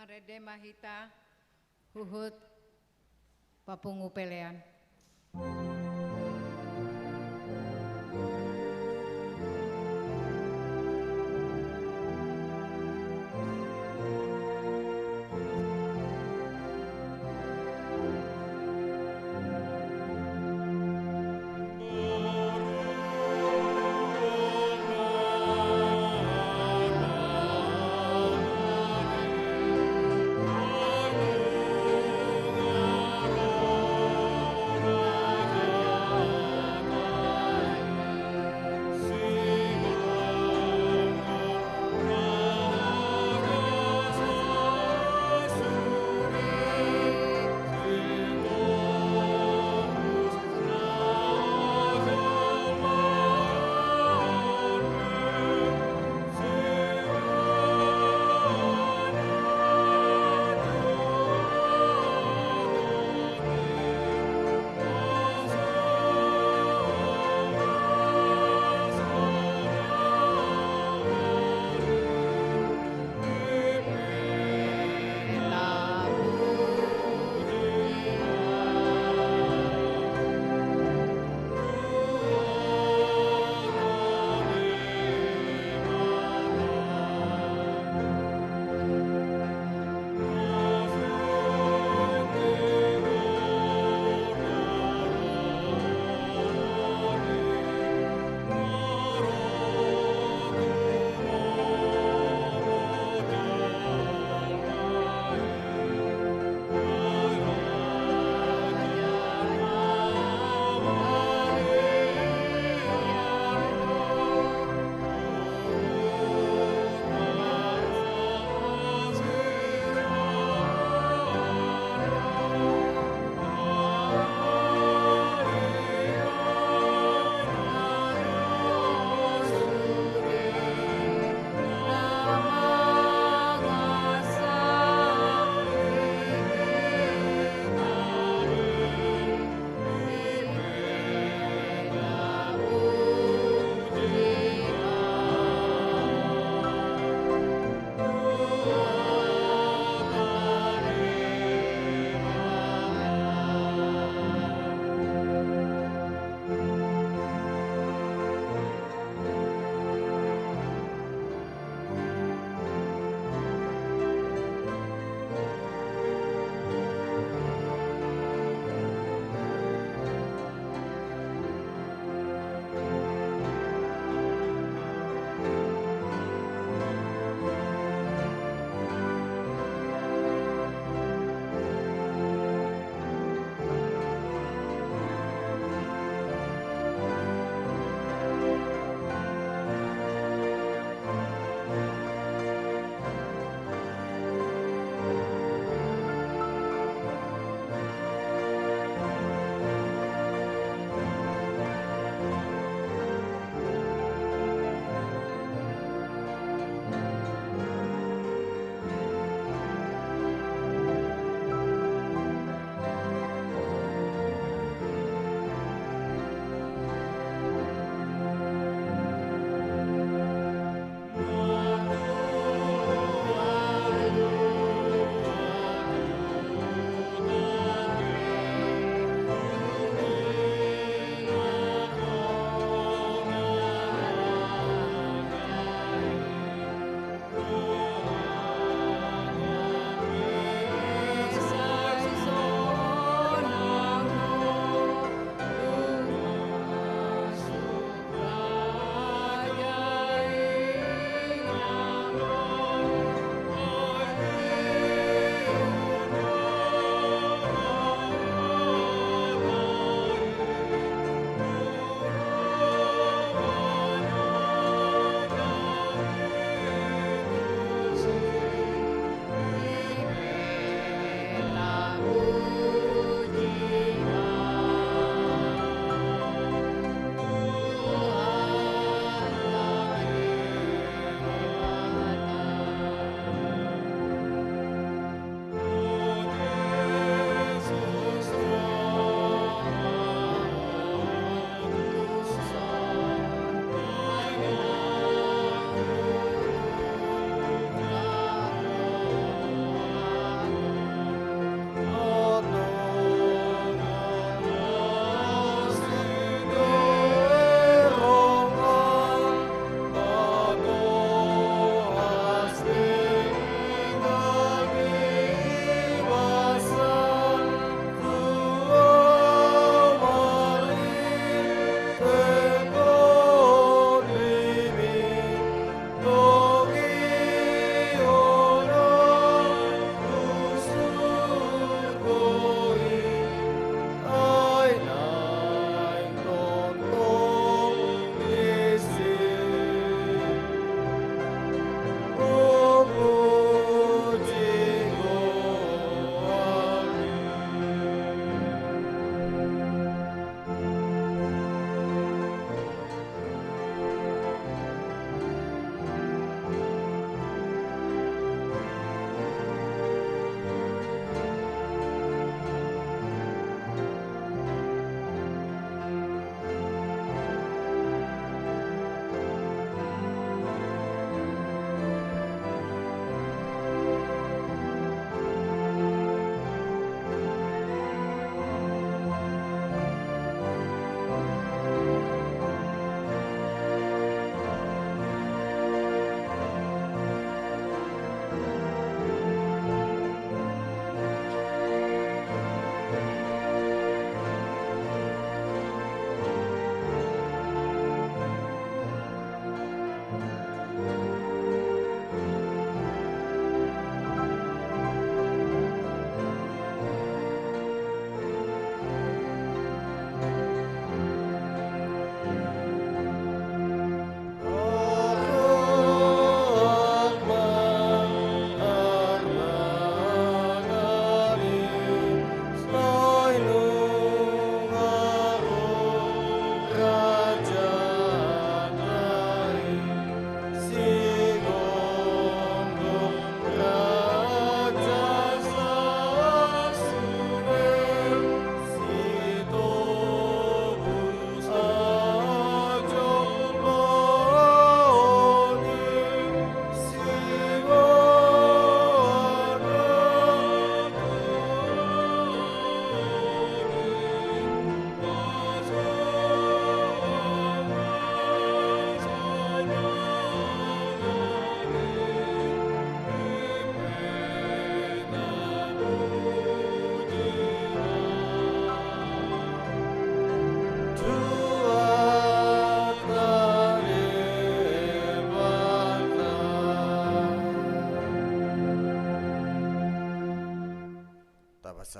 Rende ma hita huhut papungu pelean.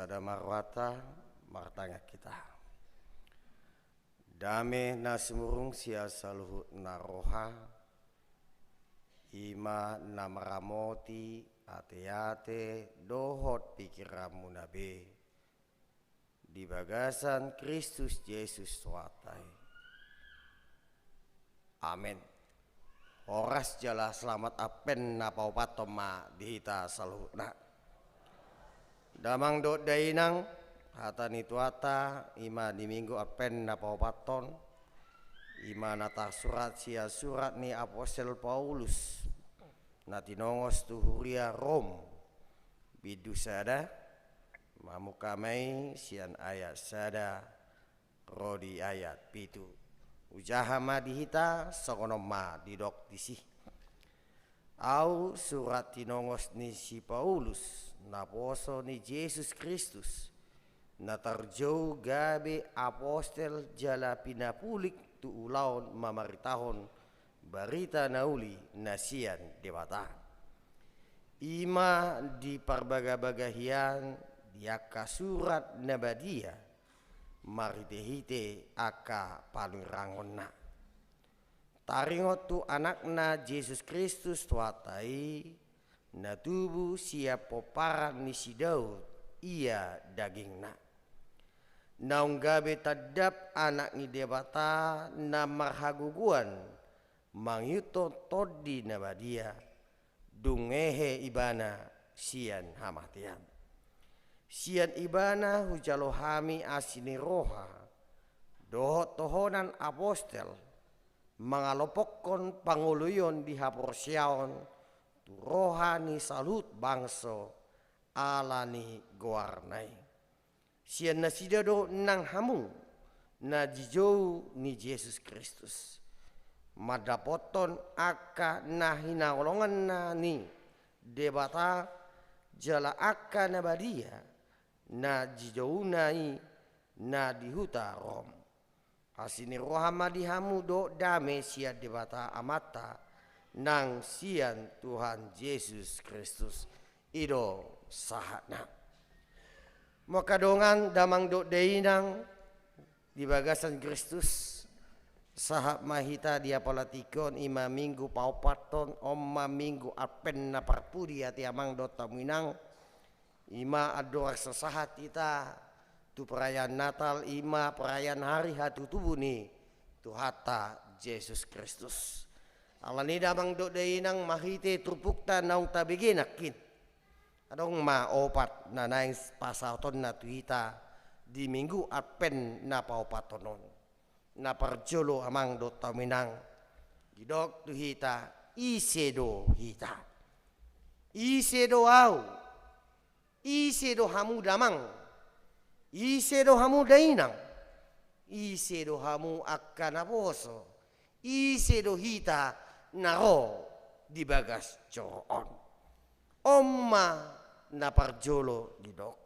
Sada ma rohanta, martangiang hita. Dame na sumurung sian saluhut na roha, i ma na maramoti ateate dohot pingkiranmuna be di bagasan Kristus Jesus Tuhanta i. Amen. Horas jala selamat Advent na paopathon ma di hita saluhutna. Damang dohot dainang, hata ni Tuhanta i ma di Minggu Advent na paopathon, i ma na tarsurat sian surat ni Apostel Paulus na tinongos tu huria Rom, bindu sada, mamungka ma i sian ayat sada ro di ayat pitu. Hujaha ma di hita, songon on ma didok disi. Ahu surat tinongos ni si Paulus, naposo ni Jesus Kristus, na tarjou gabe apostel jala pinapulik tu ulaon mamaritahon barita na uli na sian Debata. I ma diparbagabaga hian di angka surat na badia, marhitehite angka panurirangonna. Taringot tu Anakna Jesus Kristus Tuhanta i, na tubu sian pomparan ni si Daud, ia dagingna. Naung gabe tandap Anak ni Debata na marhagogoan mangihuthon Tondi na Badia, dung hehe Ibana sian hamatean. Sian Ibana hujalo hami asi ni roha dohot tohonan apostel, mangalopokkon pangoloion di haporseaon tu roha ni saluhut bangso ala ni goarna i. Sian nasida do nang hamu na dijou ni Jesus Kristus, mandapothon angka na hinaholonganna ni Debata jala angka na badia na dijouna i na di huta Rom. Asi ni roha ma di hamu dohot dame sian Debata Amanta nang sian Tuhan Jesus Kristus. I do sahatna. Maka dongan damang dohot dainang di bagasan Kristus, sahat ma hita di apala tingki on, i ma Minggu paopathon, on ma Minggu Advent na parpudi ate amang dohot hamu inang. I ma andorang so sahat hita tu perayaan Natal, i ma perayaan hari hatutubu ni Tuhanta Jesus Kristus. Alani damang dohot dainang, marhite turpukta naung tabege nangkin, adong ma opat na naeng pasahatonna tu hita di Minggu Advent na paopathon on. Na parjolo amang dohot hamu inang, didok tu hita, ise do hita? Ise do ahu? Ise do hamu damang? Ise do hamu dainang? Ise do hamu angka naposo? Ise do hita na ro di bagas joro on? On ma na parjolo didok.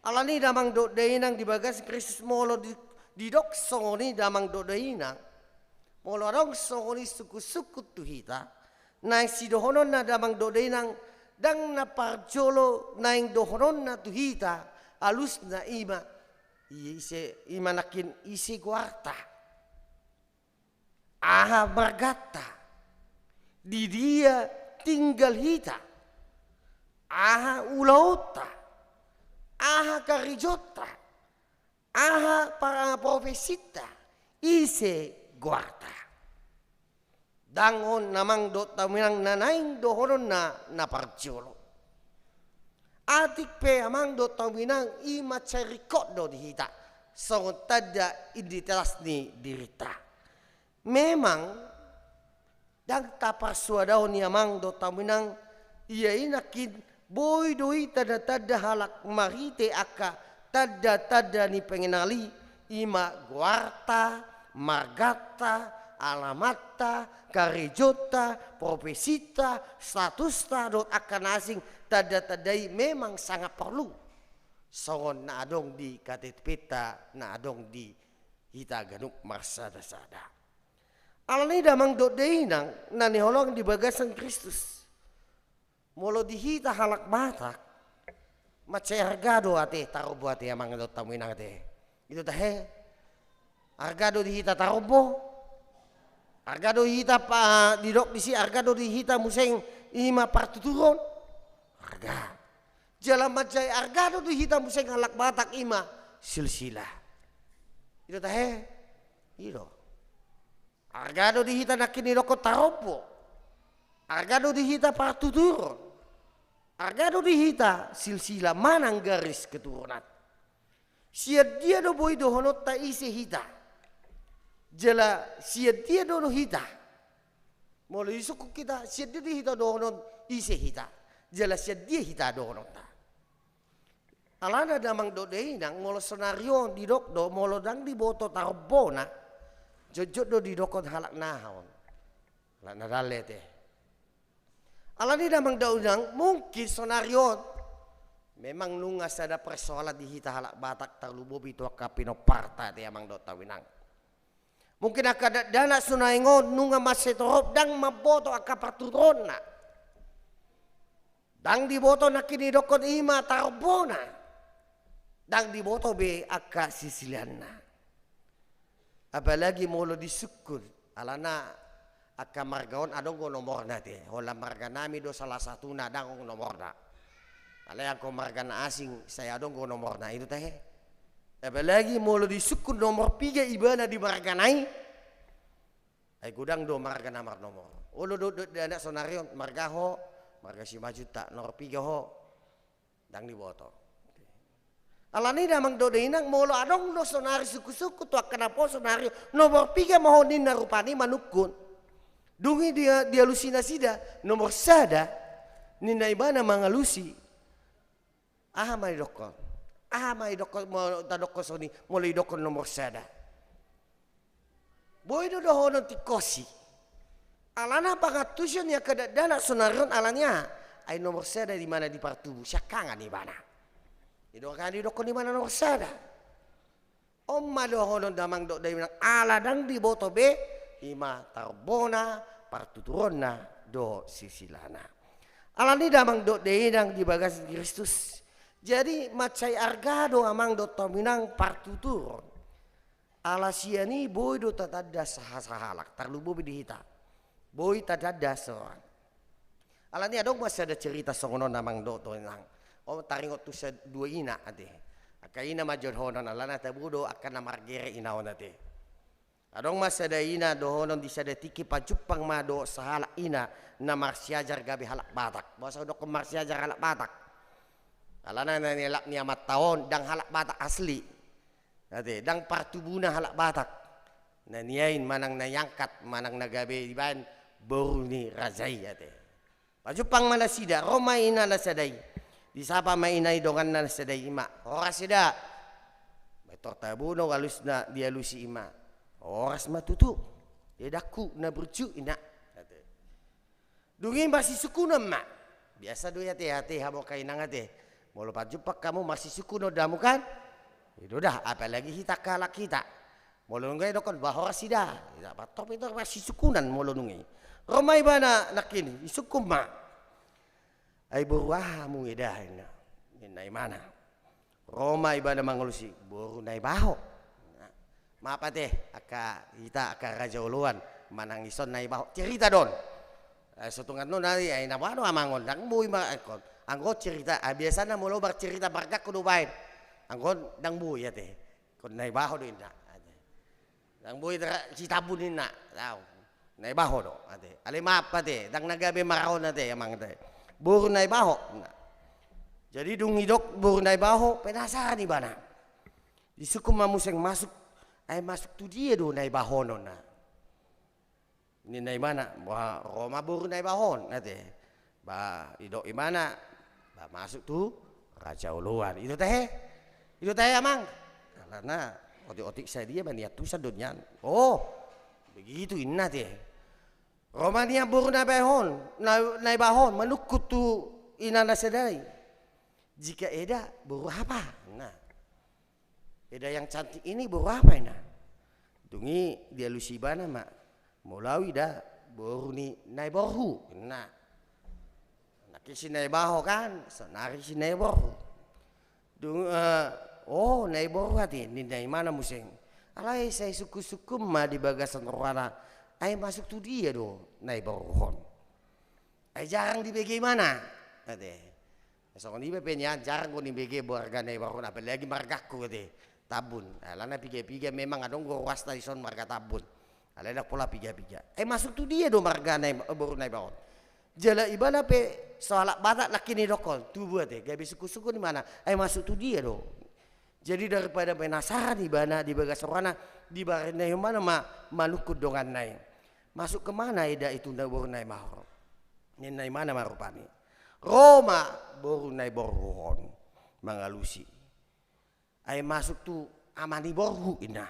Alani damang dohot dainang di bagas Kristus, molo di, didok songon i damang dohot dainang, molo adong songon i sungkunsungkun tu hita, naeng sidohononna damang dohot dainang, ndang na parjolo naeng dohononna tu hita, alusna i ma, ise, i ma nangkin ise goarta. Aha marganta? Di dia tinggal hita? Aha ulaonta? Aha karejonta? Aha para profesinta? Ise goarta? Ndang on amang dohot hamu inang na naeng dohononna na parjolo. Atik pe amang dohot hamu inang, i mansai ringkot do di hita songon tanda identitas ni dirinta. Memang ndang taparsoadahon i amang dohot hamu inang, ia i nangkin boi do i tanda-tanda halak marhite angka tanda-tanda ni pengenal i, i ma goarta, marganta, alamatta, karejonta, profesinta, statusta dohot angka na asing. Tanda-tanda i memang sangat porlu songon na adong di KTP-ta, na adong di hita ganup marsada-sada. Alani damang dohot dainang na hinaholongan di bagasan Kristus, molo di hita halak Batak, Mansai arga do ate tarombo ate amang dohot hamu inang ate. Ito tahe. Arga do di hita tarombo. Arga do hita pa, didok disi arga do di hita muse i ma partuturon. Arga. Jala mansai arga do di hita muse halak Batak i ma silsilah. Ito tahe. Ito. Arga do di hita nangkin didokkon tarombo. Arga do di hita partuturon. Arga do di hita silsilah manang garis keturunan. Sian dia do boi dohononta ise hita. Jala sian dia do hita. Molo disungkun hita, sian dia do hita dohonon ise hita. Jala sian dia hita dohononta. Alana damang dohot dainang, molo sonari on didok do, molo ndang diboto tarombona, jotjot do didokkon halak naha on. Halak na dalle te. Alani damang dohot dainang, mungkin sonari on memang nunga sada persoalan di hita halak Batak, tarlumobi tu angka pinomparta ate amang dohot hamu inang. Mungkin angka dakdanak sonari on nunga mansai torop ndang mamboto angka partuturonna. Ndang diboto nangkin didokkon i ma tarombona. Ndang diboto be angka silsilahanna. Apalagi molo disungkun, alana angka marga on adong do nomorna ate. Holan marga nami do salah satuna, ndang adong nomorna. Alai anggo marga na asing sai adong do nomorna, ito tahe. Apalagi molo disungkun nomor piga ibana di margana i. Ai godang do marga na marnomor. Olo do, do, dakdanak sonari on, marga ho, marga Simanjuntak, nomor piga ho. Ndang diboto. Alani damang dohot dainang, molo adong do sonari sungkunsungkun tu angka na poso sonari on, nomor piga ma ho ninna rupani manungkun. Dung i dia, dialusi nasida nomor sada, ninna ibana mangalusi. Aha ma didokkon? Aha ma didokkon, molo tadokkon songon i, molo didokkon nomor sada? Boi do dohonon tingkos i. Alana pangantusion ni angka dakdanak sonari on alani aha? Ai nomor sada di mana di partubu, siangkangan ibana. I do kan didokkon ibana nomor sada. On ma dohonon damang dohot dainang, ala ndang diboto be, i ma tarombona, partuturonna, dohot silsilahna. Alani damang dohot dainang di bagasan Kristus. Jadi mansai arga do amang dohot hamu inang partuturon. Ala sian i boi do tatanda saha-, sahalak, tarlumobi di hita. Boi tatanda sahalak. Alani adong ma sada cerita songon on amang dohot dainang. On taringot tu sa-, dua ina ate. Angka ina ma jo dohonon alana tabo do angka na margere ina on ate. Adong ma sada ina dohonon di sada tingki pajumpang ma dohot sahalak ina na marsiajar gabe halak Batak. Boasa hudokkon marsiajar halak Batak? Alana na nialap ni amanta on ndang halak Batak asli. Ate, ndang partubuna halak Batak. Na niain manang na iangkat, manang na gabe dibaen boru ni raja i ate. Pajumpang ma nasida, ro ma ina na sada i. Disapa ma ina i donganna na sada i, "Ima, horas eda." Mator tabo do alusna, dialusi ima. "Horas ma tutu, edangku na burju, ina." Ate. Dung i marsisungkunan ma. Biasa do i ate, ate hamu angka inang ate. Molo pajumpang hamu marsisungkunan do hamu kan? I do da, apalagi hita angka halak hita. Molo nunga i dokkon, "Ba horas eda." Ida, pator pe do marsisungkunan molo nunga i. Ro ma ibana nangkin, disungkun ma. "Ai boru aha hamu eda?" ninna. Ninna imana. Ro ma ibana mangalusi, "Boru Naibaho." Nah, maaf ate, angka hita angka raja oloan, manang ison Naibaho. Cerita do on. Eh, so tung annon nai, ai na boha do amang on, ndang boi ma angkon. Anggo cerita, ah, biasana molo marcerita margangku do baen. Anggo on ndang boi ate. Ingkon Naibaho do inna. Ndang boi tara-, Sitambun inna. Tau. Naibaho do, ate. Alai maaf ate, ndang na gabe marhon ate, amang ate. Boru Naibaho. Nah. Jadi dung didok boru Naibaho, penasaran ibana. Disungkun ma muse masuk, ai masuk tu dia do Naibaho on, nah. Ninna imana, "Ba, ro ma boru Naibaho on," ate. Ba, didok imana, "Ba, masuk tu raja oloan." I do tahe? I do tahe, amang? Alana otik-otik sadia ma nian tu sadonyan. "Oh, begitu," inna ate. Ro ma nian boru Naibaho on, Na-, Naibaho on, manungkun tu ina na sada i. "Jika eda, boru apa?" Nah. "Eda yang cantik ini boru apa, ina?" Dung i dialusi ibana ma, "Molo au eda, boru ni Naiborhu," inna. Nangkin si Naibaho kan, sonari si Naiborhu. Dung, eh, "O, naiboru," ate, ninna imana muse. Alai sai sungkun-sungkun ma di bagasan rohana, "Ai masuk tu dia do naiboru on? Ai jarang dibege imana," ate. Songon i ma pe nian, jarang do dibege marga naiboru on, apalagi margangku, ate, Tambun. Alana piga-piga memang adong do ruasna dison marga Tambun. Alai ndang pola piga-piga. "Ai masuk tu dia do marga nai-, boru naiboru on?" Jala ibana pe so halak Batak nangkin didokkon, tubu ate, gabe sungkun-sungkun imana, "Ai masuk tu dia do?" Jadi daripada penasaran ibana di bagas rohana, dibahen na imana ma manungkun donganna i. "Masuk ke mana eda itu na boru naiboru on?" Ninna imana ma rupani. Ro ma boru naiboru on mangalusi. "Ai masuk tu ama ni borhu," ninna.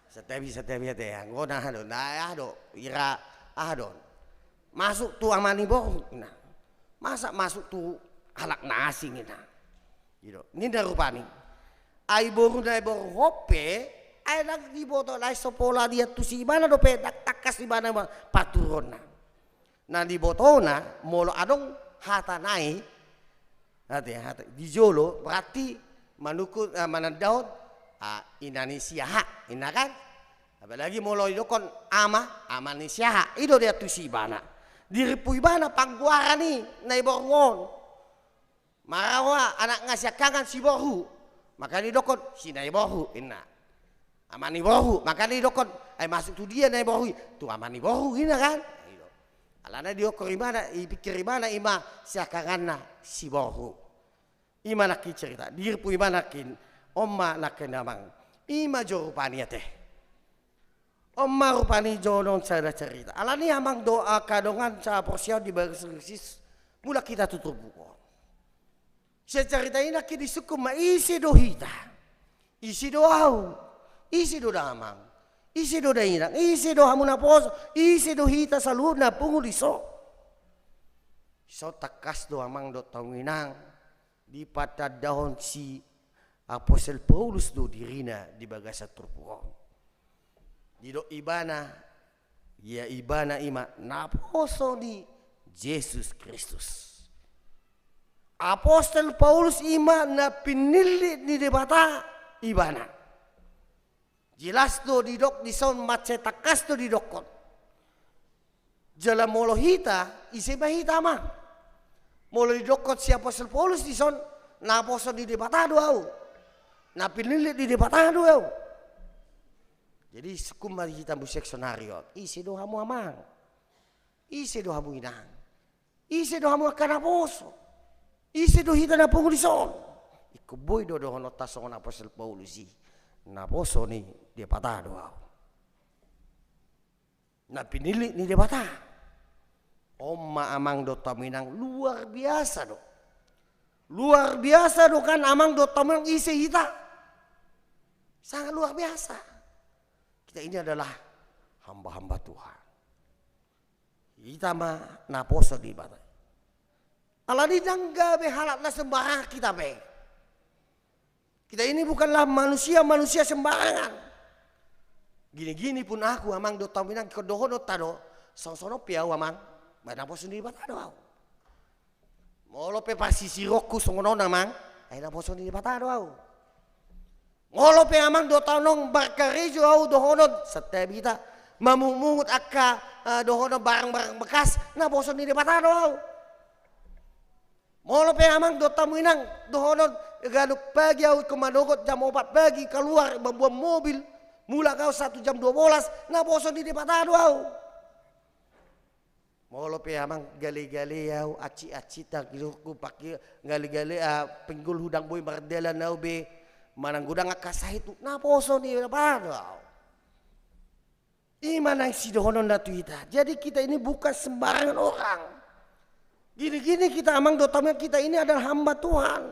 Santabi, santabi ate, anggo na aha do, na aha do, ira aha do. "Masuk tu ama ni borhu," ninna. "Masa masuk tu halak na asing?" ninna. Gitu. Ninna rupani. Ai boru naiboru on pe, ai ndang diboto, ai so pola diantusi ibana dope, ndang tangkas ibana ma parturuonna. Na dibotona, molo adong hata nai, hata, hata di jolo, berarti manungkun, eh, manandahon, ah, ina ni si aha, ninna kan? Apalagi molo didokkon ama, ama ni si aha, i do diantusi ibana. Dirimpu ibana panggoaran i, naiboru on. Marawa anakna siangkangan si borhu, maka didokkon si naiborhu, ninna. Ama ni borhu, maka didokkon, "Ai masuk tu dia naiborhu i?" "Tu ama ni borhu," ninna kan? Alana diokkor ibana, dipikir ibana, i ma siangkanganna si borhu. I ma nangkin cerita, dirimpu ibana nangkin, on ma nangkin amang. I ma jo rupani ate. On ma rupani jo on sada cerita. Alani amang dohot angka dongan sahaporseaon di bagasan Kristus, mulak hita tu turpuk on. Sian cerita i nangkin disungkun ma, ise do hita? Ise do ahu? Ise do damang? Ise do dainang? Ise do hamu naposo? Ise do hita saluhutna pungu dison? Dison tangkas do amang dohot hamu inang, dipatandahon si Apostel Paulus do dirina di bagasan turpuk on. Didok ibana, ia ibana i ma naposo ni Jesus Kristus. Apostel Paulus i ma na pinillit ni Debata ibana. Jelas do didok dison, mansai tangkas do didokkon. Jala molo hita, ise ma hita amang? Molo didokkon si Apostel Paulus dison, naposo ni Debata do ahu. Na pinillit ni Debata do ahu. Jadi sungkun ma hita muse sonari on, ise do hamu amang? Ise do hamu inang? Ise do hamu angka naposo? Ise do hita na pungu dison? Ingkon boi do dohononta songon Apostel Paulus i, naposo ni Debata do ahu. Na pinillit ni Debata. On ma amang dohot hamu inang, luar biasa do. Luar biasa do kan amang dohot hamu inang, ise hita? Sangat luar biasa. Kita ini adalah hamba-hamba Tuhan. Hita ma naposo ni Debata. Alani ndang gabe halak na sembarangan hita pe. Kita ini bukanlah manusia-manusia sembarangan. Gini-gini pun aku amang dohot hamu inang, ingkon dohononta do, songon-songon on pe ahu amang, ba naposo ni Debata do ahu. Molo pe parsisironku songon on amang, ai naposo ni Debata do ahu. Molo pe amang dohot hamu inang markarejo ahu dohonon, santabi hita, mamungut-mungut angka, eh, dohonon barang-barang bekas, naposo ni Debata do ahu. Molo pe amang dohot hamu inang dohonon, ganup pagi ahu ingkon manogot jam opat pagi kaluar mamboan mobil, mulak ahu sahat tu jam dua bolas, naposo ni Debata do ahu. Molo pe amang gale-gale ahu, aci-aci tangkilungku pakke gale-gale, ah, pinggolhu ndang boi mardalan ahu be, manang godang angka sahithu, naposo ni Debata do ahu. I ma naeng sidohononna tu hita. Jadi kita ini bukan sembarangan orang. Gini-gini kita amang dohot hamu inang, kita ini adalah hamba Tuhan.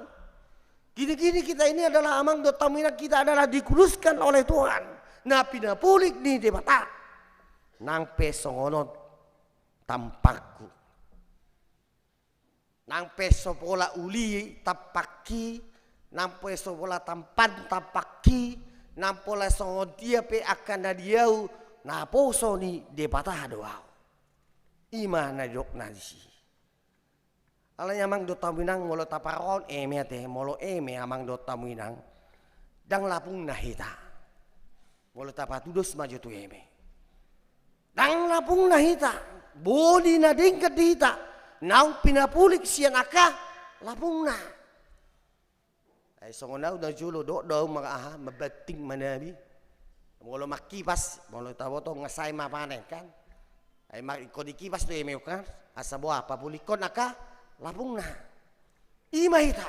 Gini-gini kita ini adalah amang dohot hamu inang, kita adalah dikuduskan oleh Tuhan. Na pinapulik ni Debata. Nang pe songon on tampanku. Nang pe so pola uli tampangki, nang pe so pola tampan tampangki, nang pola songon dia pe angka na di ahu, naposo ni Debata do ahu. I ma na nidokna disi. Alai amang dohot hamu inang, molo taparrohahon eme ate, molo eme amang dohot hamu inang, ndang lapungna hita. Molo tapatudos ma jo tu eme, ndang lapungna hita. Boni na denggan di hita naung pinapulik sian angka lapungna. Ai songon au na jolo do, do au ma aha, mabanting manabi. Molo mangkipas, molo taboto nga sae ma panen kan. Ai ma ingkon dikipas do eme on kan, asa boha, papulikkon angka lapungna. I ma hita.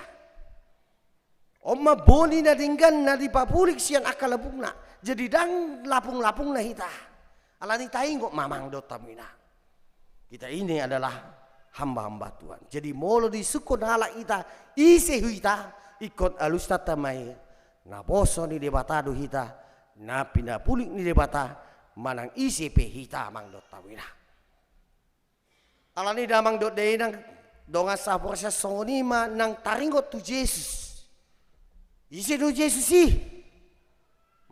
On ma boni na denggan na dipapulik sian angka lapungna. Jadi ndang lapung-lapungna hita. Alani taingot ma amang dohot hamu inang, kita ini adalah hamba-hamba Tuhan. Jadi molo disungkun halak hita, ise hita, ingkon alusta ma i, naposo ni Debata do hita, na pinapulik ni Debata, manang ise pe hita amang dohot hamu inang. Alani damang dohot dainang, dongan sahaporseaon, songon i ma nang taringot tu Jesus. Ise do Jesus i?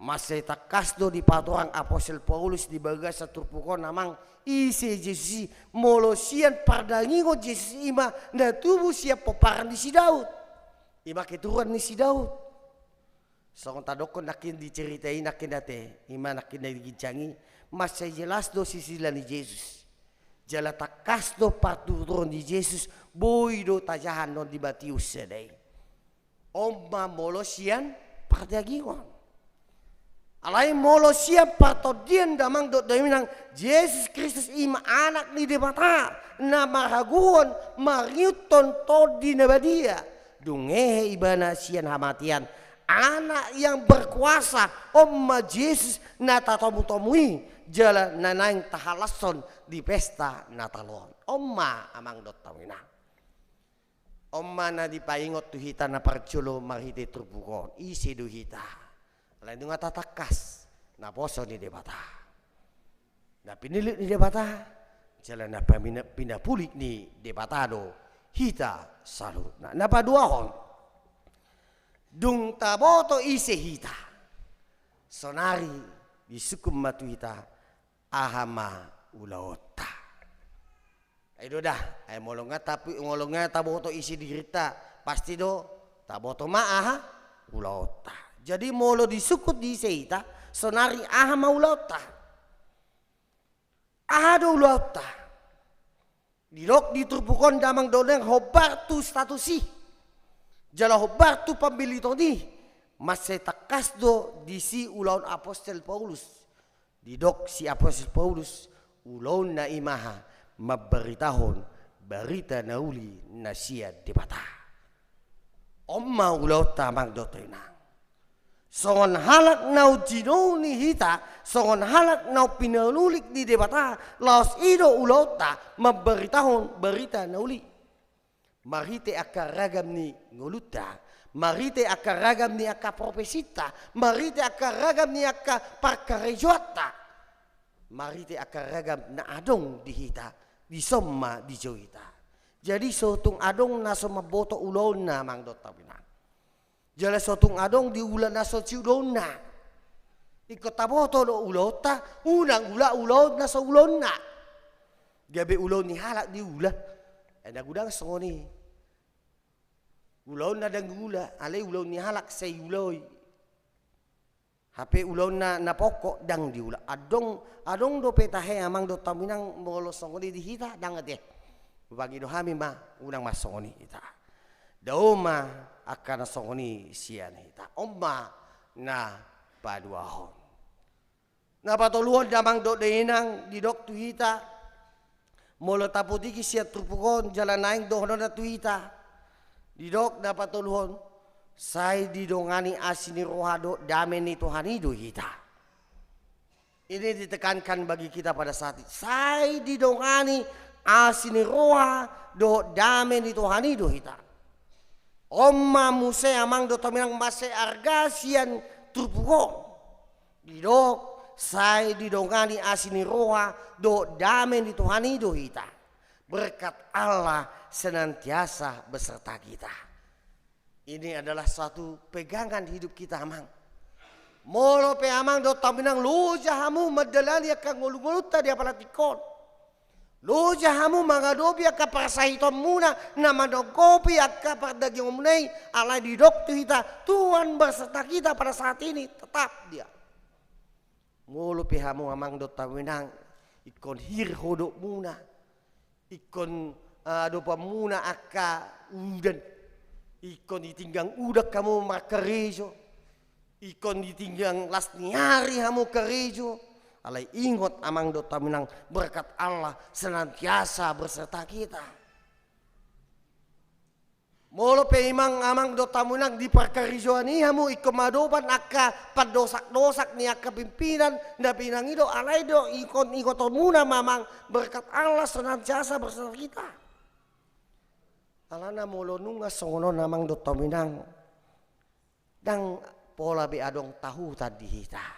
Mansai tangkas do dipatorang apostel Paulus di bagasan turpuk on amang, ise Jesus i. Molo sian pardagingon, Jesus i ma na tubu sian pomparan ni si Daud. I ma keturunan ni si Daud. Songon tadokkon nangkin di cerita i nangkin ate, i ma nangkin na di ginjang i, mansai jelas do sisila ni Jesus. Jala tangkas do partuturon ni Jesus, boi do tajaha annon di Matius sada i. On ma molo sian pardagingon. Alai molo sian partondian damang dohot dainang, Jesus Kristus i ma Anak ni Debata, na marhagogoon mangihuthon Tondi na Badia. Dung hehe ibana sian hamatean, Anak yang berkuasa, on ma Jesus na tatomu-tomui, jala na naeng tahalashon di pesta Natal on. On ma amang dohot hamu inang. On ma na dipaingot tu hita na parjolo marhite turpuk on, ise do hita. Alai nunga tatangkas, naposo ni Debata. Na pinillit ni Debata, jala na pamina-, pinapulik ni Debata do hita saluhutna. Na paduahon, dung taboto ise hita, saonari disungkun ma tu hita, aha ma ulaonta. Ai do da, ai molo nga tapi, molo nga taboto ise dirinta, pasti do taboto ma aha ulaonta. Jadi molo disungkun di ise hita, saonari aha ma ulaonta. Aha do ulaonta? Didok di turpuk on damang dohot dainang, hombar tu status i, jala hombar tu pambiliton i, mansai tangkas do disi ulaon apostel Paulus. Didok si apostel Paulus, ulaonna i ma aha, mambaritahon barita na uli na sian Debata. On ma ulaonta amang dohot dainang. Songon halak naung jinou ni hita, songon halak naung pinapulik ni Debata, laos i do ulaonta, mambaritahon barita na uli. Marhite angka ragam ni ngolunta, marhite angka ragam ni angka profesinta, marhite angka ragam ni angka parkarejoanta, marhite angka ragam na adong di hita, dison ma dijou hita. Jadi so tung adong na so mamboto ulaonna amang dohot dainang. Jala so tung adong diula na so siulaonna. Ingkon taboto do ulaonta, unang ula ulaon na so ulaonna. Gabe ulaon ni halak diula. Ai na godang songon i. Ulaonna ndang diula, alai ulaon ni halak sai diulahon. Hape ulaonna na pokok ndang diula. Adong, adong dope tahe amang dohot dainang molo songon i di hita, ndang ate. Hupangido hami ma, unang ma songon i hita. Dao ma angka na songon i sian hita. On ma na paduahon. Na patoluhon damang dohot dainang, didok tu hita, molo tapotiki sian turpuk on jala naeng dohononna tu hita. Didok na patoluhon, sai didongani asi ni roha dohot dame ni Tuhan i do hita. Ini ditekankan bagi kita pada saat ini. Sai didongani asi ni roha dohot dame ni Tuhan i do hita. On ma muse amang dohot dainang mansai arga sian turpuk on. Didok, sai didongani asi ni roha dohot dame ni Tuhan i do hita. Berkat Allah senantiasa beserta kita. Ini adalah suatu pegangan hidup kita, amang. Molo pe amang dohot dainang loja hamu mandalani angka ngolu-ngolunta di apala tingki on. Loja hamu mangadopi angka parsahitonmuna na manongkopi angka pardagingonmuna i, alai didok tu hita, Tuhan berserta kita pada saat ini, tetap Dia. Molo pe hamu amang dohot hamu inang, ingkon hir hodokmuna, ingkon, ah, adopanmuna angka udan, ingkon ditinggang udan hamu markarejo, ingkon ditinggang las ni ari hamu karejo. Alai ingot amang dohot hamu inang, berkat Allah senantiasa berserta kita. Molo pe imang amang dohot hamu inang di parkarejoan i hamu ingkon mangadopi angka pandosak-dosak ni angka pimpinan, na pinangido, alai do ingkon ingotonmuna ma amang, berkat Allah senantiasa berserta kita. Alana molo nunga songon on amang dohot hamu inang, ndang pola be adong tahutan di hita.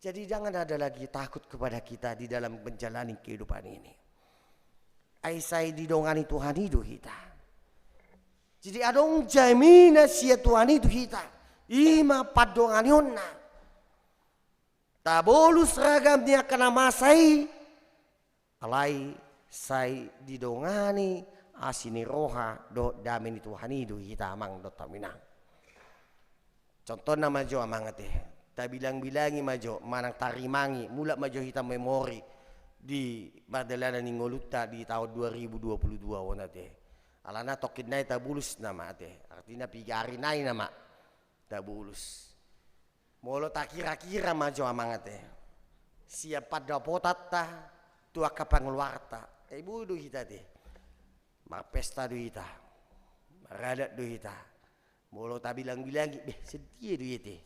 Jadi jangan ada lagi takut kepada kita di dalam menjalani kehidupan ini. Ai sai didongani Tuhan i do hita. Jadi adong jaminan sian Tuhan i tu hita. I ma pandonganionna. Tabolus ragam ni angka na masa i, alai sai didongani asi ni roha dohot dame ni Tuhan i do hita amang dohot hamu inang. Contohna ma jo amang ate, tabilang-bilangi ma jo manang tarimangi, mulak ma jo hita memori di pardalanan ni ngolunta di taon dua ribu dua puluh dua on ate. Alana tongkin nai tabolus nama ate, artina piga ari nai nama tabolus. Molo takira-kira ma jo amang ate, sian pandapotanta tu angka pangeluaranta, ai boi do hita ate. Marpesta do hita, maradat do hita. Molo tabilang-bilangi, beh, sadia do i ate.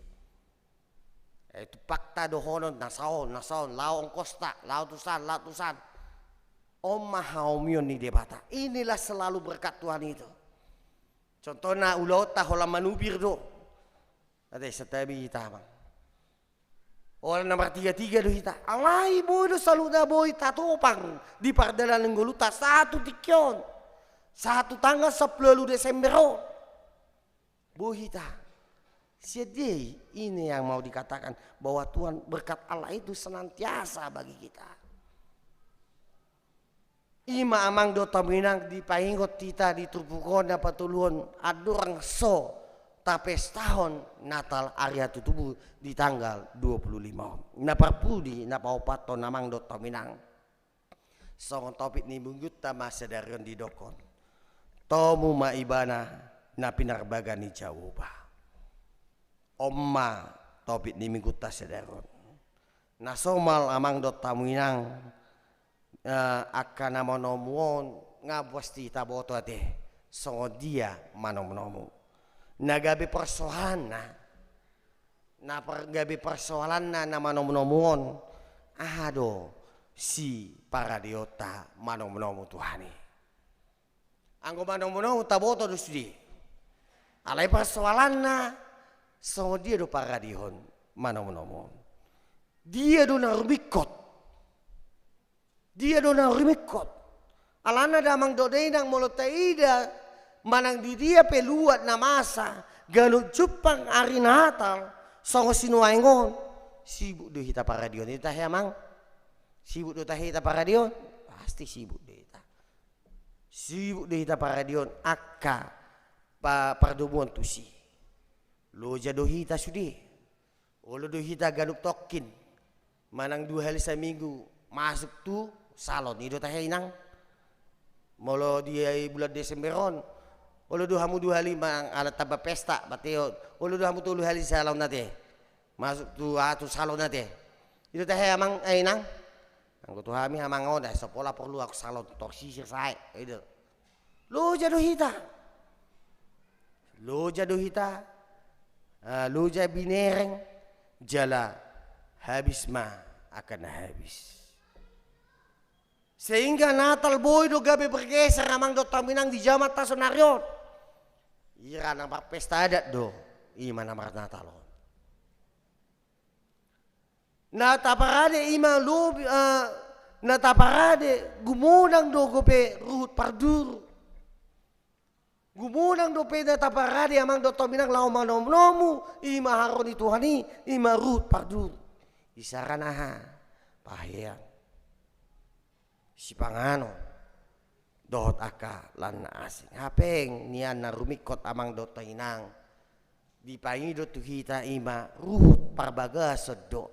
Eh, tumpakta dohonon, na saon, na saon, laho ongkosta, laho tusan, laho tusan. On ma hahomion ni Debata. Inilah selalu berkat Tuhan itu. Contohna ulaonta holan manupir do. Ate, santabi hita amang. Holan na martiga-tiga do hita. Alai boi do saluhutna boi tatopang di pardalanan ngolunta sahat tu tingki on. Sahat tu tanggal sampulu ualu Desember on. Boi hita. Sian dia i, ini yang mau dikatakan bahwa Tuhan, berkat Allah itu senantiasa bagi kita. I ma amang dohot hamu inang dipaingot hita di turpuk on na patoluhon, andorang so tapestahon Natal ari hatutubu di tanggal dua puluh lima on. Na parpudi, na paopathon amang dohot hamu inang. Songon topik ni minggunta ma sadari on didokkon. Tomu ma ibana na pinarbaga ni Jahowa. On ma topik ni minggunta sadari on. Na somal amang dohot hamu inang, eh, angka na manomu on, nga pasti taboto ate, songon dia manomunomu. Na gabe persoalanna, na per-, gabe persoalanna na manomunomu on, aha do siparadeonta manomunomu Tuhan i. Anggo manomunomu taboto do sude. Alai persoalanna, songon dia do paradehon manomunomu on. Dia do na rumingkot. Dia do na rumingkot. Alana damang dohot dainang, molo taida manang di dia pe luat na masa, ganup jumpang ari Natal, songon sinuaeng on, sibuk do hita paradehon. I do tahe amang? Sibuk do tahe hita paradehon? Pasti sibuk do hita. Sibuk do hita paradehon angka pa-, pardomuan tusi. Loja do hita sude. Olo do hita ganup tongkin manang dua hali saminggu masuk tu salon, i do tahe inang? Molo di bulan Desember on, olo do hamu dua hali manang ala tamba pesta, berarti olo do hamu tolu hali salon ate. Masuk tu, ah, tu salon ate. I do tahe amang, eh, inang? Anggo tu hami amang on, eh, so pola porlu ahu salon, tor sisir sae, i do. Loja do hita. Loja do hita. Ah, loja binereng, jala habis ma angka na habis. Sehingga Natal boi do gabe bergeser amang dohot hamu inang di jamanta sonari on. Ira na marpesta adat do, i ma na marnatal on. Na taparade i ma lobi, eh, na taparade gumonang do dope ruhut parduru. Gumonang dope na taparade amang dohot hamu inang laho manomunomu, i ma haroro ni Tuhan i, i ma ruhut parduru. Isarana aha? Pahean. sipanganon dohot angka lan na asing. Hapeng nian na rumingkot amang dohot inang, dipangido tu hita i ma ruhut parbagason do.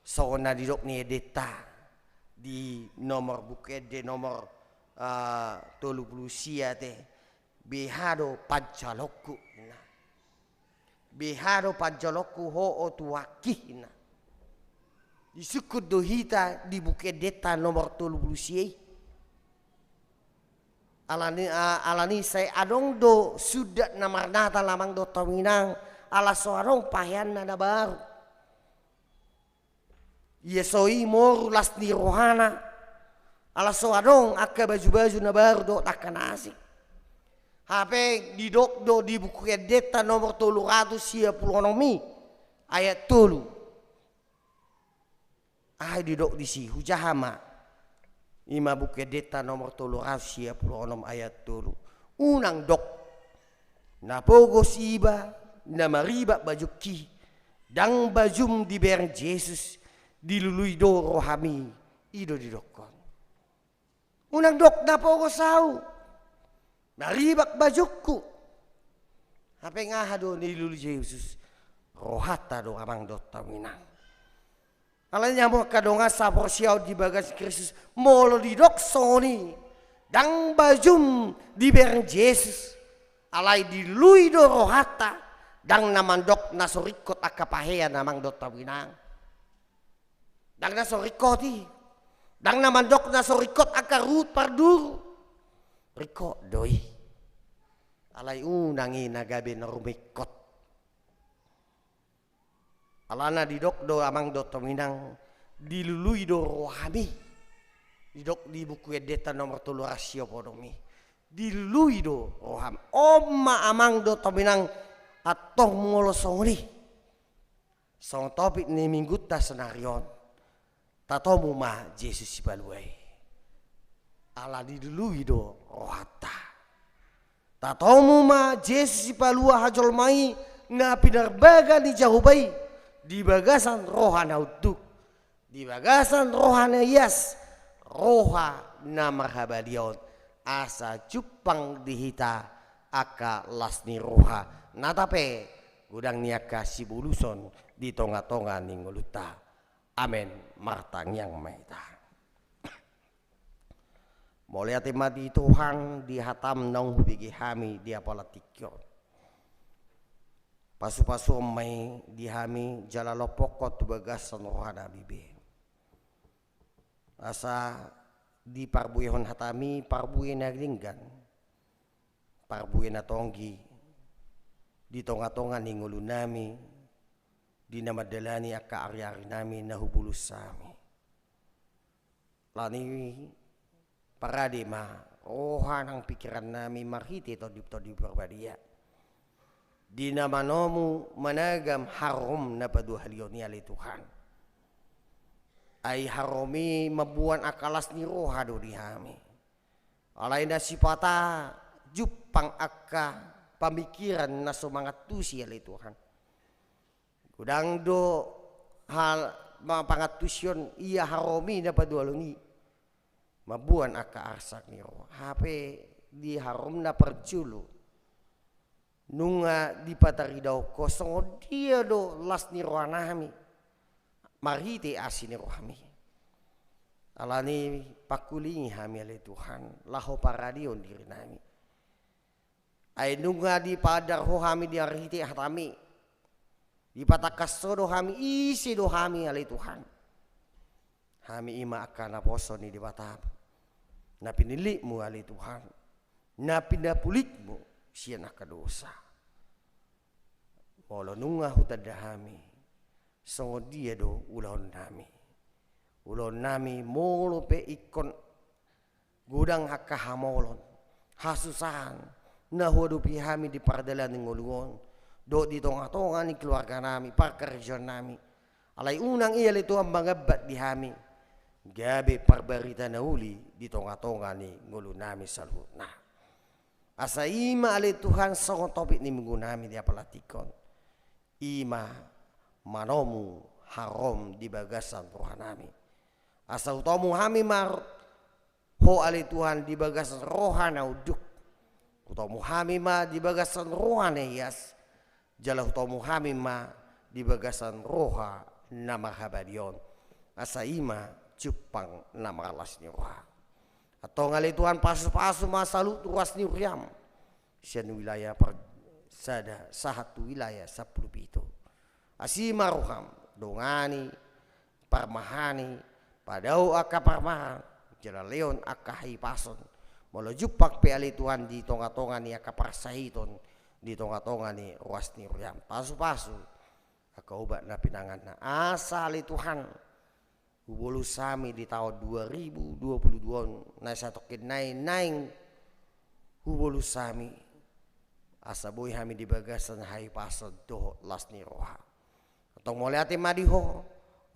Songon na didok ni endenta di nomor, Buku Ende nomor, eh, tolu pulu sia te, beha do panjaloonku, ninna. Beha do panjaloonku ho, o Tuhanki, ninna. Disungkun do hita di Buku Endenta nomor tolu pulu sia i. Alani, a-, alani sai adong do sundat na marnatal amang dohot inang, ala so adong paheanna na baru. Ia so i moru las ni rohana, ala so adong angka baju-baju na baru dohot angka na asing. Hape didok do di Buku Endenta nomor tolu ratus sia pulu onom i, ayat tolu. Aha didok disi, hujaha ma. I ma Buku Endenta nomor tolu ratus sia pulu onom ayat tolu. Unang dok, na pogos iba na maribak bajungki, ndang bajum dibereng Jesus, dilului do rohami, i do didokkon. Unang dok na pogos ahu, maribak bajungku. Hape nga aha do nilului Jesus? Rohanta do amang dohot inang. Alani i hamu angka dongan saporseaon di bagas Kristus, molo didok songon i, ndang bajum dibereng Jesus, alai dilului do rohanta, ndang na mandok na so ringkot angka pahean amang dohot inang. Ndang na so ringkot i. Ndang na mandok na so ringkot angka ruhut parduru. Ringkot do i. Alai unang i na gabe na rumingkot. Alana didok do amang dohot inang, dilului do rohami. Didok di Buku Endenta nomor tolu ratus sia pulu onom i. Dilului do rohami. On ma amang dohot inang, antong molo songon i. Songon topik ni minggunta sonari on, tatomu ma Jesus Sipalua i. Ala dilului do rohanta. Tatomu ma Jesus Sipalua hajolma i na pinarbaga ni Jahowa i di bagasan roha na unduk, di bagasan roha na ias, roha na marhabadiaon, asa jumpang di hita angka las ni roha, nata pe godang ni angka siboluson di tonga-tonga ni ngolunta. Amen. Martangiang ma hita. Mauliate ma di Tuhan di hatam naung hubege hami di apala tingki on. Pasu-pasuon ma i di hami jala lompokkon tu bagasan roha nami be. Asa diparbuehon hatami parbue na denggan, parbue na tonggi, di tonga-tonga ni ngolu nami, di na mandalani angka ari-ari nami na hubolus hami. Alani i parade ma roha nang pingkiran nami marhite Tondi-tondi Parbadia. Di na manomu managam harom na paduahalihon i ale Tuhan. Ai harom i mamboan angka las ni roha do di hami. Alai na sipata jumpang angka pamingkiran na so mangantusi ale Tuhan. Godang do hal ma-, pangantusion ia harom i na paduahalihon i. Mamboan angka arsak ni roha. Hape di harom na parjolo. Nunga dipataridahon ho songon dia do las ni roha nami. Marhite asi ni rohami. Alani pangkulingi hami ale Tuhan. Laho paradehon diri nami. Ai nunga dipaandar ho hami di marhite hatami. Dipatangkas ho do hami, ise do hami ale Tuhan. Hami i ma angka naposo ni Debata. Na pinillitmu ale Tuhan. Na pinapulitmu sian angka dosa. Molo nunga hutanda hami. Songon dia do ulaon nami. Ulaon nami molo pe ingkon godang angka hamolon, hasusahan, na huadopi hami di pardalanan ni ngolu on, dohot di tonga-tonga ni keluarga nami, parkarejoan nami. Alai unang i ale Tuhan mangambat di hami, gabe parbarita na uli di tonga-tonga ni ngolu nami saluhutna. Asa i ma ale Tuhan songon topik ni minggu nami di apala tingki on. I ma manomu harom di bagasan roha nami. Asa hutomu hami mar-, Ho ale Tuhan di bagasan roha na unduk. Hutomu hami ma di bagasan roha na ias, jala hutomu hami ma di bagasan roha na marhabadion. Asa i ma jumpang na marlas ni roha. Antong ale Tuhan, pasu-pasu ma saluhut ruas ni huriam. Sian wilayah par-, sada sahat tu wilayah sampulu pitu. Asi ma roham, dongani, parmahani, padao angka parmahan, jala lehon angka hahipason. Molo jumpang pe ale Tuhan di tonga-tonga ni angka parsahiton, di tonga-tonga ni ruas ni huriam. Pasu-pasu angka obat na pinanganna. Asa ale Tuhan, hubolus hami di taon dua ribu dua puluh dua on, na satongkin nai naeng hubolus hami, asa boi hami di bagasan hahipason dohot las ni roha. Antong mauliate ma di Ho,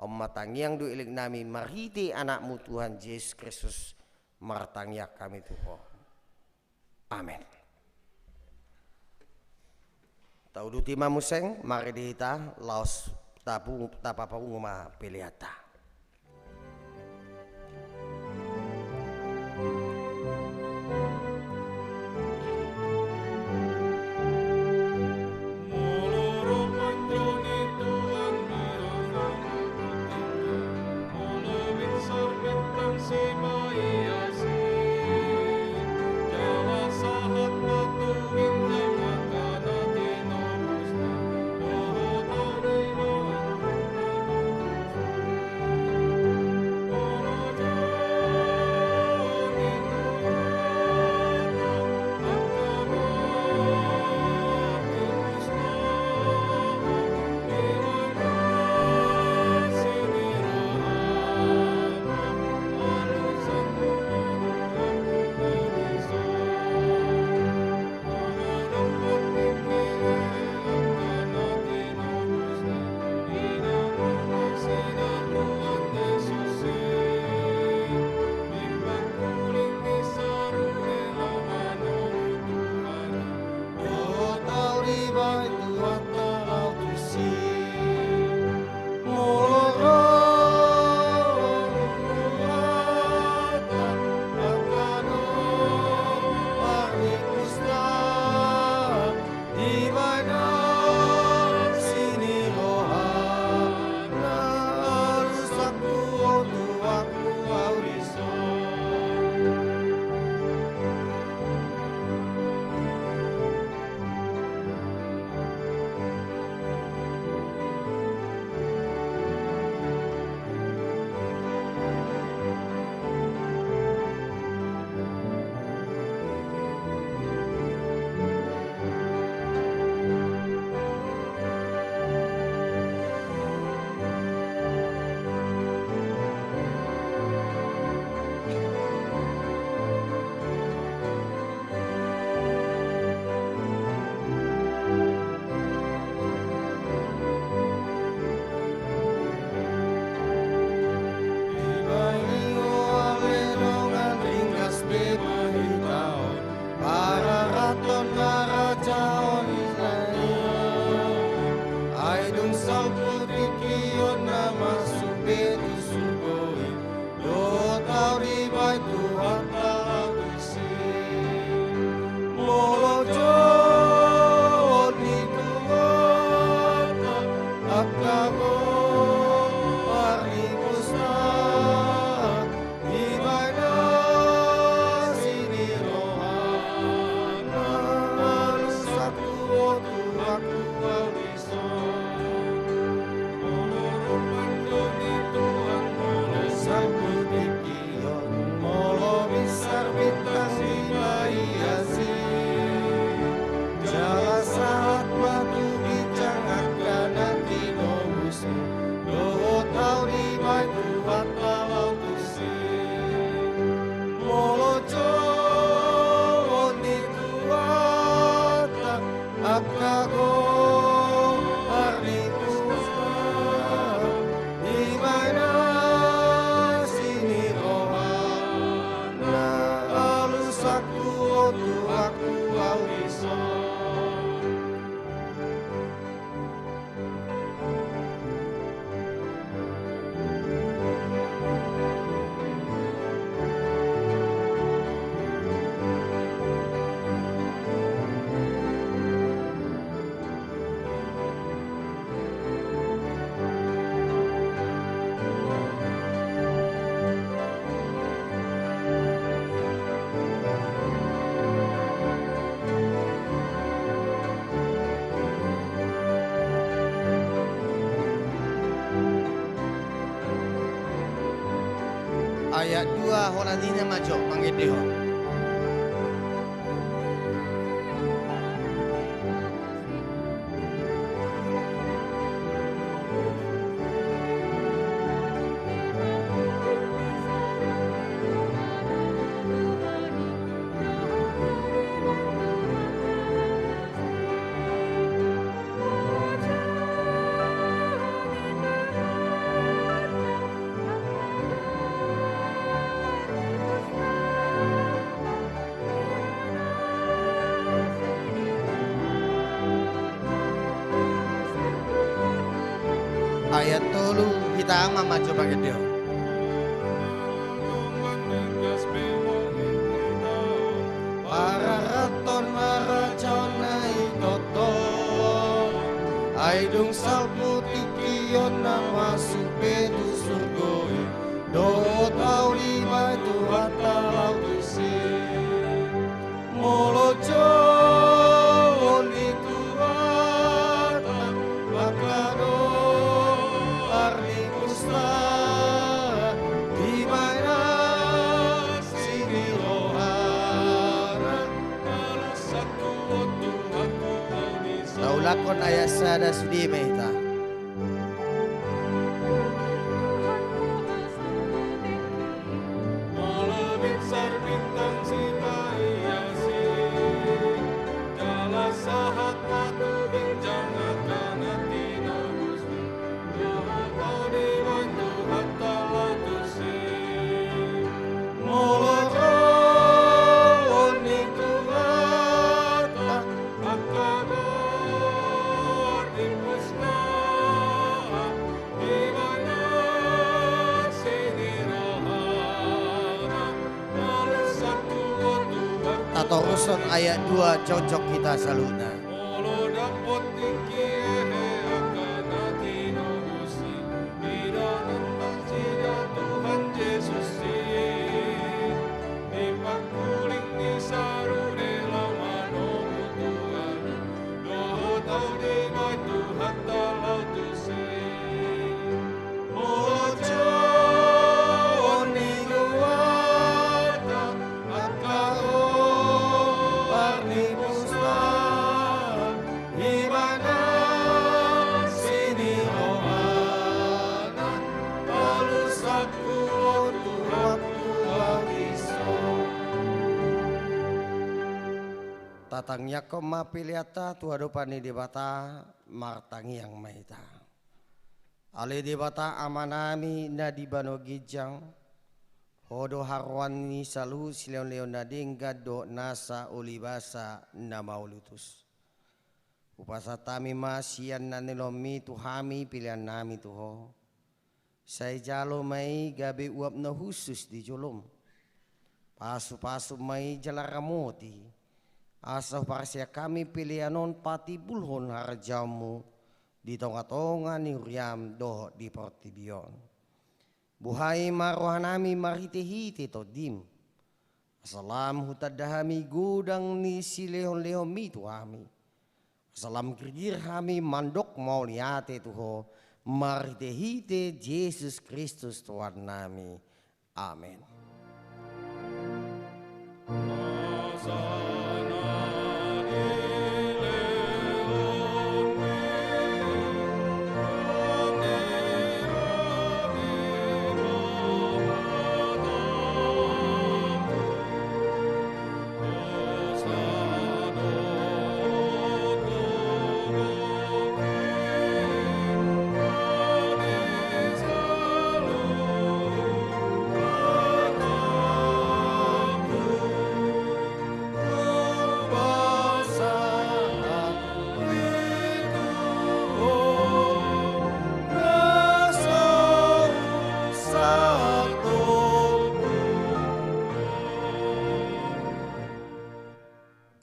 on ma tangiang dohot elek nami marhite Anakmu Tuhan Jesus Kristus, martangiang hami tu Ho. Amen. Tauduti ma muse, marende hita, laos tapu-, tapapungu ma peleanta. Ai dung salpu tingki on na masuk be tu surgo i, dohot ahu dibahen Tuhanta laho tusi. Molo jolo ni Tuhanta angka goar ni pusta, dibahen asi ni rohana, alus sahat tu Ho Tuhanku ahu dison. Molo ro panjou ni Tuhan, molo salpu tingki on, molo binsar bintang di balian i, jala sahat ma tu ginjang angka na tinobus. Ayat dua, holan ninna ma jo mangendehon. Ayat tolu, hita ma manjomba mangendehon. Pararathon ma harajaon na i tongtong, ai dung salpu tingki on na masuk be tu surgo i, dohot ahu dibahen Tuhanta laho tusi. Molo jolo ni Tuhanta angka goar ni pusna, dibahen asi ni rohana, taulakhon ayat sada sude ma hita. Tatorushon ayat dua, jongjong hita saluhutna. Tatangiangkon ma peleanta tu adopan ni Debata, martangiang ma hita. Ale Debata Amanami na di banua ginjang, Ho do haroroan ni saluhut silehonlehon na denggan dohot nasa ulibasa na mauliutus. Hupasahat hami ma sian na nilehonMi tu hami peleannami tu Ho. Sai jalo ma i gabe uap na hushus di joloM. Pasupasu ma i jala ramoti, asa huparsiha hami pelean on patimbulhon harajaonMu di tongatonga ni huriaM dohot di portibi on. Buhai ma rohanami marhitehite TondiM, asa lam hutanda hami godang ni silehonlehonMi tu hami, asa lam girgir hami mandok mauliate tu Ho, marhitehite Jesus Kristus Tuhannami. Amen.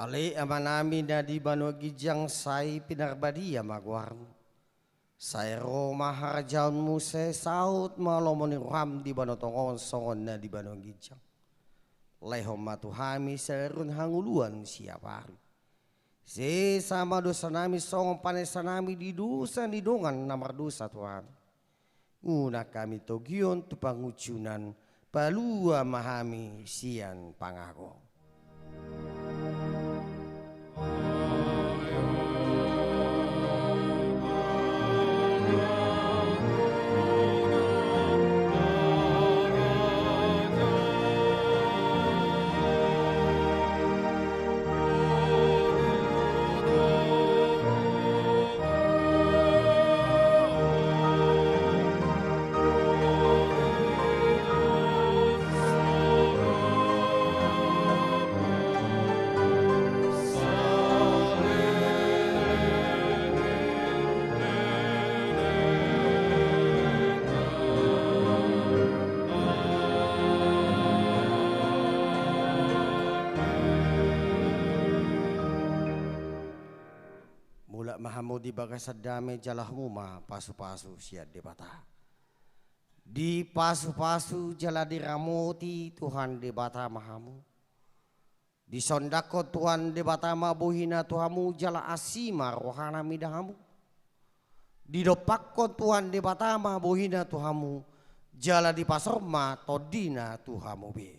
Ale Amanami na di banua ginjang, sai pinarbadia ma goarMu. Sai ro ma harajaonMu, sai saut ma lomo ni rohaM di banua tonga on songon na di banua ginjang. Lehon ma tu hami sadari on hangoluan siapari. Sesa ma dosanami songon panesanami di dosa ni dongan na mardosa tu hami. Unang hami togihon tu pangunjunan, Palua ma hami sian pangago. Mulak ma hamu di bagasan dame jala hamu ma pasupasu sian Debata. Dipasupasu jala diramoti Tuhan Debata ma hamu. Disondangkon Tuhan Debata ma bohina tu hamu jala asi ma rohana mida hamu. Didompakkon Tuhan Debata ma bohina tu hamu jala dipasaor ma tondina tu hamu be.